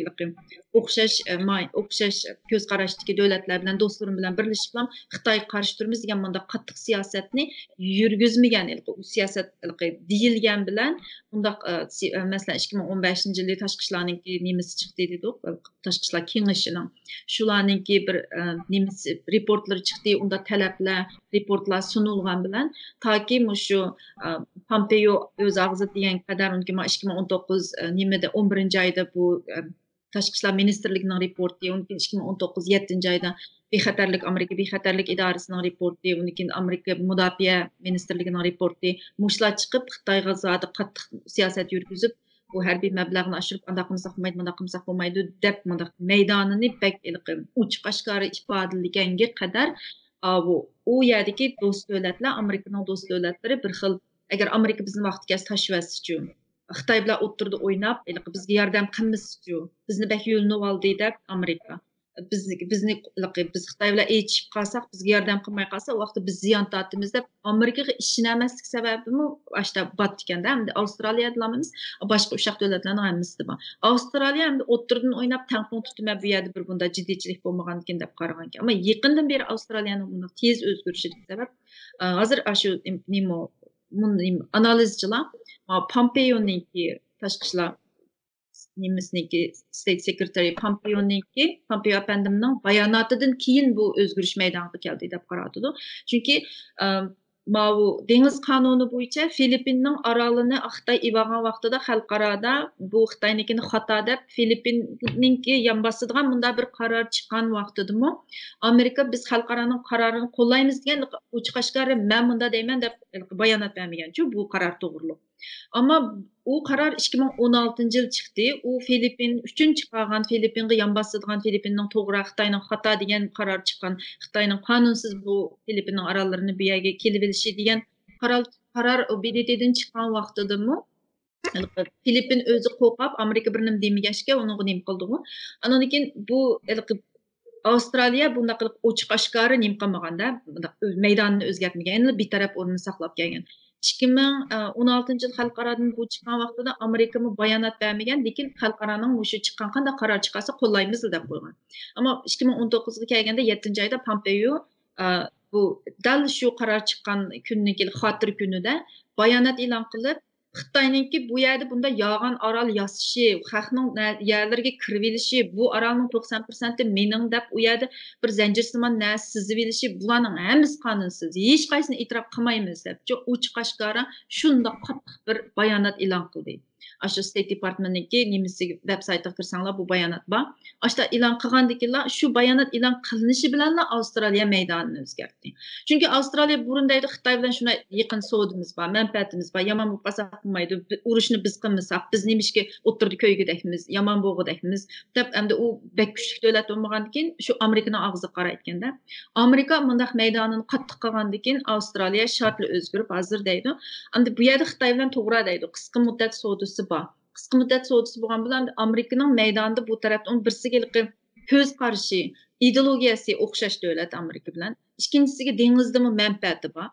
ئوخشاش، ئە، ماي-، ئوخشاش كۆز قاراشتىكى دۆلەتلەر بىلەن، دوستلىرىم بىلەن بىرلىشىپلا خىتايغا قارشى تۇرىمىز دېگەن مۇنداق قاتتىق سىياسەتنى يۈرگۈزمىگەن. ھېلىقى ئۇ سىياسەت ھېلىقى دېيىلگەن بىلەن مۇنداق، ئە، سى-، ئە، مەسىلەن، ئىككى مىڭ ئون بەشىنچى يىلى تاشقى ئىشلارنىڭكى نېمىسى چىقتى دېدۇق، تاشقى ئىشلار كېڭىشىنىڭ شۇلارنىڭكى بىر، ئە، نېمىسى، رېپورتلىرى چىقتى، ئۇندا تەلەپلەر، رېپورتلار سۇنۇلغان بىلەن تاكى مۇشۇ، ئە، پامپېيو ئۆز ئاغزىدا دېگەن قەدەر، ئۇنىڭكى ما ئىككى مىڭ ئون توققۇز، ئە، نېمىدە، ئون بىرىنچى ئايدا بۇ، ئە، تاشقى ئىشلار مىنىستىرلىكىنىڭ رېپورتى، ئۇنىڭ كېيىن ئىككى مىڭ ئون توققۇز يەتتىنچى ئايدا بىخەتەرلىك، ئامېرىكا بىخەتەرلىك ئىدارىسىنىڭ رېپورتى، ئۇنىڭ كېيىن ئامېرىكا مۇداپىئە مىنىستىرلىكىنىڭ رېپورتى، مۇشۇلار چىقىپ، خىتايغا زادى قاتتىق سىياسەت يۈرگۈزۈپ، بۇ ھەربىي مەبلەغنى ئاشۇرۇپ، ئانداق قىلمىساق بولمايدۇ، مۇنداق قىلمىساق بولمايدۇ، دەپ مۇنداق مەيدانىنى بەك ھېلىقى ئوچۇق ئاشكارا ئىپادىلىگەنگە قەدەر، ئاۋۇ، ئۇ يەردىكى دوست دۆلەتلەر، ئامېرىكىنىڭ دوست دۆلەتلىرى بىر خىل، ئەگەر ئامېرىكا بىزنى ۋاقتى كەلسە تاشلىۋەتسىچۇ، خىتاي بىلەن ئوتتۇرىدا ئويناپ، ھېلىقى بىزگە ياردەم قىلمىسىچۇ، بىزنى بەك يۆلىنىۋالدى دەپ ئامېرىكا. بىزنى، بىزنى، ھېلىقى، بىز خىتاي بىلەن ئېچىشىپ قالساق، بىزگە ياردەم قىلماي قالسا، ئۇ ۋاقىتتا بىز زىيان تارتىمىز دەپ ئامېرىكىغا ئىشىنەلمەسلىك سەۋەبىمۇ ئاشتا باتتىكەندە. ئەمدى ئاۋسترالىيەدىلا ئەمەس، باشقا ئۇششاق دۆلەتلەرنىڭ ھەممىسىدە بار. ئاۋسترالىيە ئەمدى ئوتتۇرىدىن ئويناپ تەڭپۇڭ تۇتىمەن، بۇ يەردە بىر بۇنداق جىددىيچىلىك بولمىغانىكەن دەپ قارىغانىكەن. ئەمما يېقىندىن بېرى ئاۋسترالىيەنىڭ بۇنداق تېز ئۆزگىرىشىدىكى سەۋەب، ئە، ھازىر ئاشۇ نېمە، مۇن-، نېمە، ئانالىزچىلار، ما، پامپېيونىڭكى تاشقى ئىشلار نېمىسىنىڭكى، ستېيت سېكرېتارى پامپېيونىڭكى، پامپېيو ئەپەندىمنىڭ باياناتىدىن كېيىن بۇ ئۆزگىرىش مەيدانغا كەلدى دەپ قاراۋاتىدۇ. چۈنكى، ئە، ماۋۇ دېڭىز قانۇنى بويىچە فىلىپپىننىڭ ئارالىنى خىتاي ئېلىۋالغان ۋاقتىدا خەلقئارادا بۇ خىتاينىڭكىنى خاتا دەپ، فىلىپپىننىڭكى يان باسىدىغان مۇنداق بىر قارار چىققان ۋاقتىدىمۇ ئامېرىكا بىز خەلقئارانىڭ قارارىنى قوللايمىز دېگەن ئوچۇق ئاشكارا مەن مۇنداق دەيمەن دەپ بايانات بەرمىگەنچۇ بۇ قارار توغرۇلۇق. ئەمما ئۇ قارار ئىككى مىڭ ئون ئالتىنچى يىل چىقتى. ئۇ فىلىپپىن ئۈچۈن چىقارغان، فىلىپپىنغا يان باسىدىغان، فىلىپپىننىڭ توغرا، خىتاينىڭ خاتا دېگەن قارار چىققان، خىتاينىڭ قانۇنسىز بۇ فىلىپپىننىڭ ئاراللىرىنى بۇ يەرگە كېلىۋېلىشى دېگەن قارار، قارار بې دې تېدىن چىققان ۋاقتىدىمۇ فىلىپپىن ئۆزى قورقۇپ، ئامېرىكا بىر نېمە دېمىگەچكە، ئۇنىڭغا نېمە قىلدىغۇ؟ ئانىڭدىن كېيىن بۇ ھېلىقى ئاۋسترالىيە بۇنداق قىلىپ ئوچۇق ئاشكارا نېمە قىلمىغاندا، بۇنداق ئۆ-، مەيدانىنى ئۆزگەرتمىگەن، يەنىلا بىتەرەپ ئورنىنى ساقلاپ كەلگەن. ئىككى مىڭ ئون ئالتىنچى يىل خەلقئارادىن بۇ چىققان ۋاقتىدا ئامېرىكىمۇ بايانات بەرمىگەن، لېكىن خەلقئارانىڭ مۇشۇ چىققان قانداق قارار چىقارسا قوللايمىز دەپ قويغان. ئەمما ئىككى مىڭ ئون توققۇزغا كەلگەندە يەتتىنچى ئايدا پامپېيو، ئە، بۇ دەل شۇ قارار چىققان كۈننىڭكى خاتىرە كۈنىدە بايانات ئېلان قىلىپ، خىتاينىڭكى بۇ يەردە بۇنداق يالغان ئارال ياسىشى، خەقنىڭ نە-، يەرلىرىگە كىرىۋېلىشى، بۇ ئارالنىڭ توقسان پىرسەنتى مېنىڭ دەپ، ئۇ يەردە بىر زەنجىرسىمان نەرسە سىزىۋېلىشى، بۇلارنىڭ ھەممىسى قانۇنسىز، ھېچقايسىسىنى ئېتىراپ قىلمايمىز دەپ، چوڭ ئوچۇق ئاشكارا شۇنداق قاتتىق بىر بايانات ئېلان قىلدى. ئاشۇ ستېيت دېپارتمېنتنىڭكى نېمىسى، ۋېب سايتىغا كىرسەڭلار، بۇ بايانات بار. ئاشتا ئېلان قىلغاندىكىنلا، شۇ بايانات ئېلان قىلىنىشى بىلەنلا ئاۋسترالىيە مەيدانىنى ئۆزگەرتتى. چۈنكى ئاۋسترالىيە بۇرۇن دەيدۇ، خىتاي بىلەن شۇنداق يېقىن سودىمىز بار، مەنپەئەتىمىز بار، يامان بولۇپ قالساق بولمايدۇ، بى-، ئۇرۇشنى بىز قىلمىساق، بىز نېمىشقا ئوتتۇرىدا كۆيگۈدەكمىز، يامان بولغۇدەكمىز دەپ، ئەمدى ئۇ بەك كۈچلۈك دۆلەت بولمىغاندىكىن، شۇ ئامېرىكىنىڭ ئاغزىغا قارايدىكەندە. ئامېرىكا مۇنداق مەيدانىنى قاتتىق قىلغاندىكىن، ئاۋسترالىيە شارتلا ئۆزگىرىپ، ھازىر دەيدۇ. ئەمدى بۇ يەردە خىتاي بىلەن توغرا دەيدۇ، قىسقا مۇددەت سودىسى بار. قىسقا مۇددەت سودىسى بولغان بىلەن ئامېرىكىنىڭ مەيدانىدا بۇ تەرەپتە ئۇنىڭ بىرسىگە ھېلىقى كۆز قارىشى، ئىدېئولوگىيەسى ئوخشاش دۆلەت ئامېرىكا بىلەن. ئىككىنچىسىگە دېڭىزدىمۇ مەنپەئەتى بار.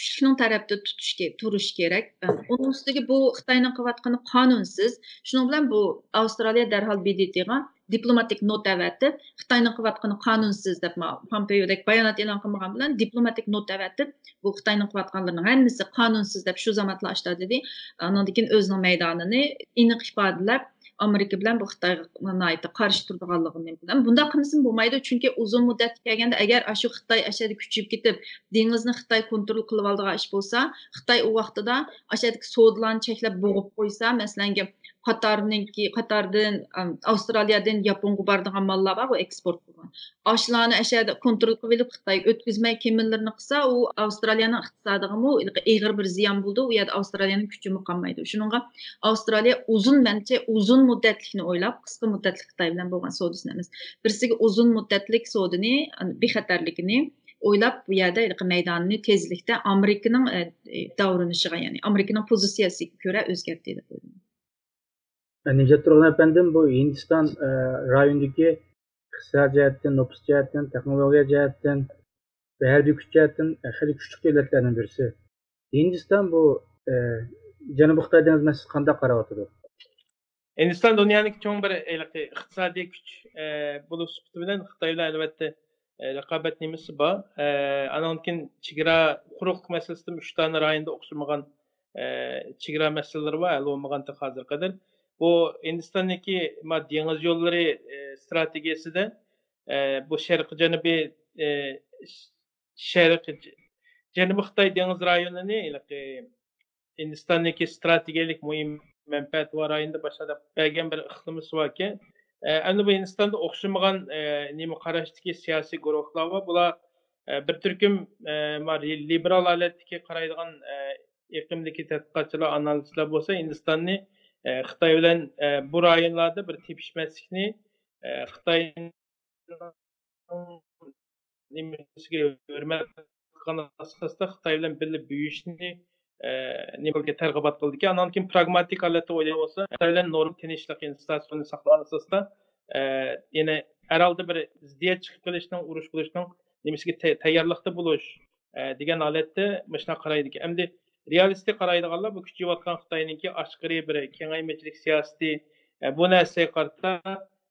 كۈچلۈكنىڭ تەرەپتە تۇتۇش كە-، تۇرۇش كېرەك. ئۇنىڭ ئۈستىگە بۇ خىتاينىڭ قىلىۋاتقىنى قانۇنسىز. شۇنىڭ بىلەن بۇ ئاۋسترالىيە دەرھال بې دې تېغا دىپلوماتىك نوتا ئەۋەتىپ، خىتاينىڭ قىلىۋاتقىنى قانۇنسىز دەپ، ما-، پامپېيودەك بايانات ئېلان قىلمىغان بىلەن، دىپلوماتىك نوتا ئەۋەتىپ، بۇ خىتاينىڭ قىلىۋاتقانلىرىنىڭ ھەممىسى قانۇنسىز دەپ شۇ زامانلا ئاشتا دېدى. ئانىڭدىن كېيىن ئۆزىنىڭ مەيدانىنى ئېنىق ئىپادىلەپ، ئامېرىكا بىلەن بۇ خىتايغا ناھايىتى قارشى تۇرىدىغانلىقىنى بىلەن، بۇنداق قىلمىسىمۇ بولمايدۇ، چۈنكى ئۇزۇن مۇددەتكە كەلگەندە، ئەگەر ئاشۇ خىتاي ئەشەدە كۈچىيىپ كېتىپ، دېڭىزنى خىتاي كونترول قىلىۋالىدىغان ئىش بولسا، خىتاي ئۇ ۋاقتىدا ئاشەدىكى سودىلارنى چەكلەپ بوغۇپ قويسا، مەسىلەنكى، قاتارنىڭكى، قاتاردىن، ئەم، ئاۋسترالىيەدىن ياپونغا بارىدىغان ماللار بار، ئۇ ئېكسپورت قىلغان. ئاشۇلارنى ئەشەدە كونترول قىلىۋېلىپ، خىتاي ئۆتكۈزمەي كېمىلىرىنى قىلسا، ئۇ ئاۋسترالىيەنىڭ ئىقتىسادىغىمۇ ئېغىر بىر زىيان بولىدۇ، ئۇ يەردە ئاۋسترالىيەنىڭ كۈچىمۇ قالمايدۇ. شۇنىڭغا ئاۋسترالىيە ئۇزۇن، مەنچە ئۇزۇن مۇددەتلىكنى ئويلاپ، قىسقا مۇددەتلىك خىتاي بىلەن بولغان سودىسىنى ئەمەس، بىرسىگە ئۇزۇن مۇددەتلىك سودىنى، بىخەتەرلىكىنى ئويلاپ، بۇ يەردە ھېلىقى مەيدانىنى تېزلىكتە ئامېرىكىنىڭ، ئە، داۋرىنىشىغا، يەنى ئامېرىكىنىڭ پوزىتسىيەسىگە كۆرە ئۆزگەرتتى دەپ ئويلايمەن. نىجات تۇرغۇن ئەپەندىم، بۇ ھىندىستان، ئە، رايوندىكى ئىقتىساد جەھەتتىن، نوپۇس جەھەتتىن، تېخنولوگىيە جەھەتتىن ۋە ھەربىي كۈچ جەھەتتىن، ئە، خېلى كۈچلۈك دۆلەتلەرنىڭ بىرسى. ھىندىستان بۇ، ئە، جەنۇبىي خىتاي دېڭىز مەسىلىسىگە قانداق قاراۋاتىدۇ؟ ھىندىستان دۇنيادىكى چوڭ بىر ھېلىقى ئىقتىسادىي كۈچ، ئە، بولۇش سۈپىتى بىلەن خىتاي بىلەن ئەلۋەتتە، ئە، رىقابەت نېمىسى بار. ئە، ئانىڭدىن كېيىن چېگرا قۇرۇقلۇق مەسىلىسىدىمۇ ئۈچ دانە رايوندا ئوخشىمىغان، ئە، چېگرا مەسىلىلىرى بار، ھەل بولمىغان تېخى ھازىرغا قەدەر. بۇ ھىندىستاندىكى ما دېڭىز يوللىرى، ئە، ئىستراتېگىيەسىدە، ئە، بۇ شەرقىي جەنۇبىي، ئە، شەرقىي، جەنۇبىي خىتاي دېڭىز رايونىنى ھېلىقى ھىندىستاندىكى ئىستراتېگىيەلىك مۇھىم مەنپەئەتى بار رايوندا باشلاپ بەرگەن بىر ئىقلىمىسى باركەن. ئە، ئەمدى بۇ ھىندىستاندا ئوخشىمىغان، ئە، نېمە قاراشتىكى سىياسىي گۇرۇھلار بار. بۇلار، ئە، بىر تۈركۈم، ئە، ما-، لىبېرال ھالەتتىكى قارايدىغان، ئە، ئېقىمدىكى تەتقىقاتچىلار، ئانالىزچىلار بولسا ھىندىستاننى، ئە، خىتاي بىلەن، ئە، بۇ رايونلاردا بىر تېپىشمەسلىكنى، ئە، خىتاينىڭ نېمىسىگە ھۆرمەت قىلغان ئاساستا خىتاي بىلەن بىللە بۈيۈشنى، ئە، نېمە قىلدى، تەرغىبات قىلدىكەن. ئانان كېيىن پراگماتىك ھالەتتە ئويلاپ بولسا، خىتاي بىلەن نورمال تىنچلىق، ئىنستىتۇسىنى ساقلىغان ئاساستا، ئە، يەنە ھەر ھالدا بىر زىددىيەت چىقىپ قېلىشنىڭ، ئۇرۇش بولۇشنىڭ نېمىسىگە تە-، تەييارلىقتا بولۇش، ئە، دېگەن ھالەتتە مۇشۇنداق قارايدىكەن. ئەمدى رېئالىستىك قارايدىغانلار بۇ كۈچىيىۋاتقان خىتاينىڭكى ئاشقىرى بىر كېڭەيمىچىلىك سىياسىتى، ئە، بۇ نەرسىگە قارىتا،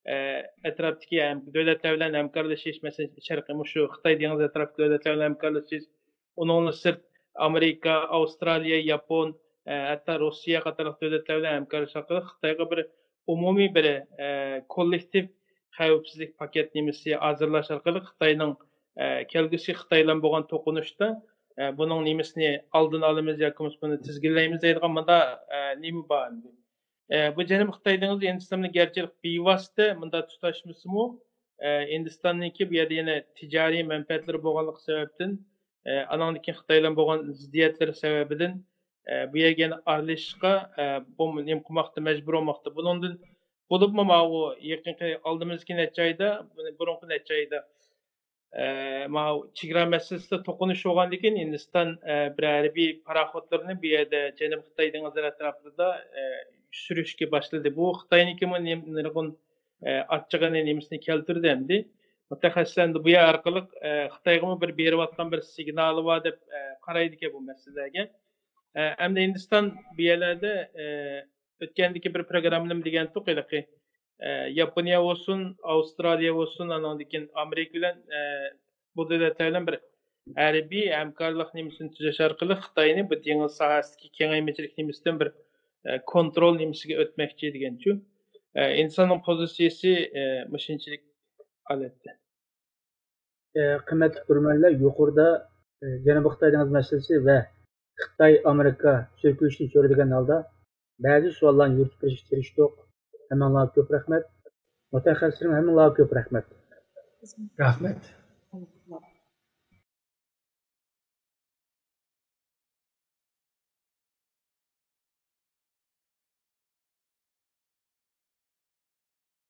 ئە، ئەتراپتىكى ھەم-، دۆلەتلەر بىلەن ھەمكارلىشىش، مەسىلەن، شەرقىي مۇشۇ خىتاي دېڭىزى ئەتراپىدىكى دۆلەتلەر بىلەن ھەمكارلىشىش، ئۇنىڭدىن سىرت ئامېرىكا، ئاۋسترالىيە، ياپون، ئە، ھەتتا روسىيە قاتارلىق دۆلەتلەر بىلەن ھەمكارلىشىش ئارقىلىق خىتايغا بىر ئومۇمىي بىر، ئە، كوللېكتىپ خەۋپسىزلىك پاكېت نېمىسى ھازىرلاش ئارقىلىق خىتاينىڭ، ئە، كەلگۈسى خىتاي بىلەن بولغان توقۇنۇشتا، ئە، بۇنىڭ نېمىسىنى ئالدىنى ئالىمىز ياكى بولمىسا بۇنى تىزگىنلەيمىز دەيدىغان مۇنداق، ئە، نېمە بار ئەمدى. ئە، بۇ جەنۇبىي خىتاي دېڭىزى ھىندىستان بىلەن گەرچە بىۋاسىتە مۇنداق تۇتاشمىسىمۇ، ئە، ھىندىستاننىڭكى بۇ يەردە يەنە تىجارىي مەنپەئەتلىرى بولغانلىقى سەۋەبىدىن، ئە، ئانىڭدىن كېيىن خىتاي بىلەن بولغان زىددىيەتلىرى سەۋەبىدىن، ئە، بۇ يەرگە يەنە ئارىلىشىشقا، ئە، بولما-، نېمە قىلماقتا، مەجبۇر بولماقتا. بۇنىڭدىن بولۇپمۇ ماۋۇ يېقىنقى ئالدىمىزدىكى نەچچە ئايدا، بۇنى بۇرۇنقى نەچچە ئايدا، ئە، ماۋۇ چېگرا مەسىلىسىدە توقۇنۇش بولغاندىن كېيىن ھىندىستان، ئە، بىر ھەربىي پاراخوتلىرىنى بۇ يەردە جەنۇبىي خىتاي دېڭىزلىرى ئەتراپىدا، ئە، سۈرۈشكە باشلىدى. بۇ خىتاينىڭكىمۇ نېم-، نۇرغۇن، ئە، ئاچچىقىنى نېمىسىنى كەلتۈردى ئەمدى. مۇتەخەسسىسلەر ئەمدى بۇ يەر ئارقىلىق، ئە، خىتايغىمۇ بىر بېرىۋاتقان بىر سىگنالى بار دەپ، ئە، قارايدىكەن بۇ مەسىلىلەرگە. ئە، ئەمدى ھىندىستان بۇ يەرلەردە، ئە، ئۆتكەندىكى بىر پروگراممىدا دېگەنتۇق ھېلىقى، ئە، ياپونىيە بولسۇن، ئاۋسترالىيە بولسۇن، ئانىڭدىن كېيىن ئامېرىكا بىلەن، ئە، بۇ دۆلەتلەر بىلەن بىر ھەربىي ھەمكارلىق نېمىسىنى تۈزۈش ئارقىلىق خىتاينى بۇ دېڭىز ساھەسىدىكى كېڭەيمىچىلىك نېمىسىدىن بىر، ئە، كونترول نېمىسىگە ئۆتمەكچى دېگەنچۇ. ئە، ھىندىستاننىڭ پوزىتسىيىسى، ئە، مۇشۇنچىلىك ھالەتتە. ئە، قىممەتلىك كۆرۈرمەنلەر، يۇقىرىدا، ئە، جەنۇبىي خىتاي دېڭىز مەسىلىسى ۋە خىتاي ئامېرىكا سۈركىلىشىنى چۆرىدىگەن ھالدا بەزى سوئاللارنى يورۇتۇپ بېرىشكە تىرىشتۇق. ھەممىڭلارغا كۆپ رەھمەت. مۇتەخەسسىسلىرىم، ھەممىڭلارغا كۆپ رەھمەت. رەھمەت.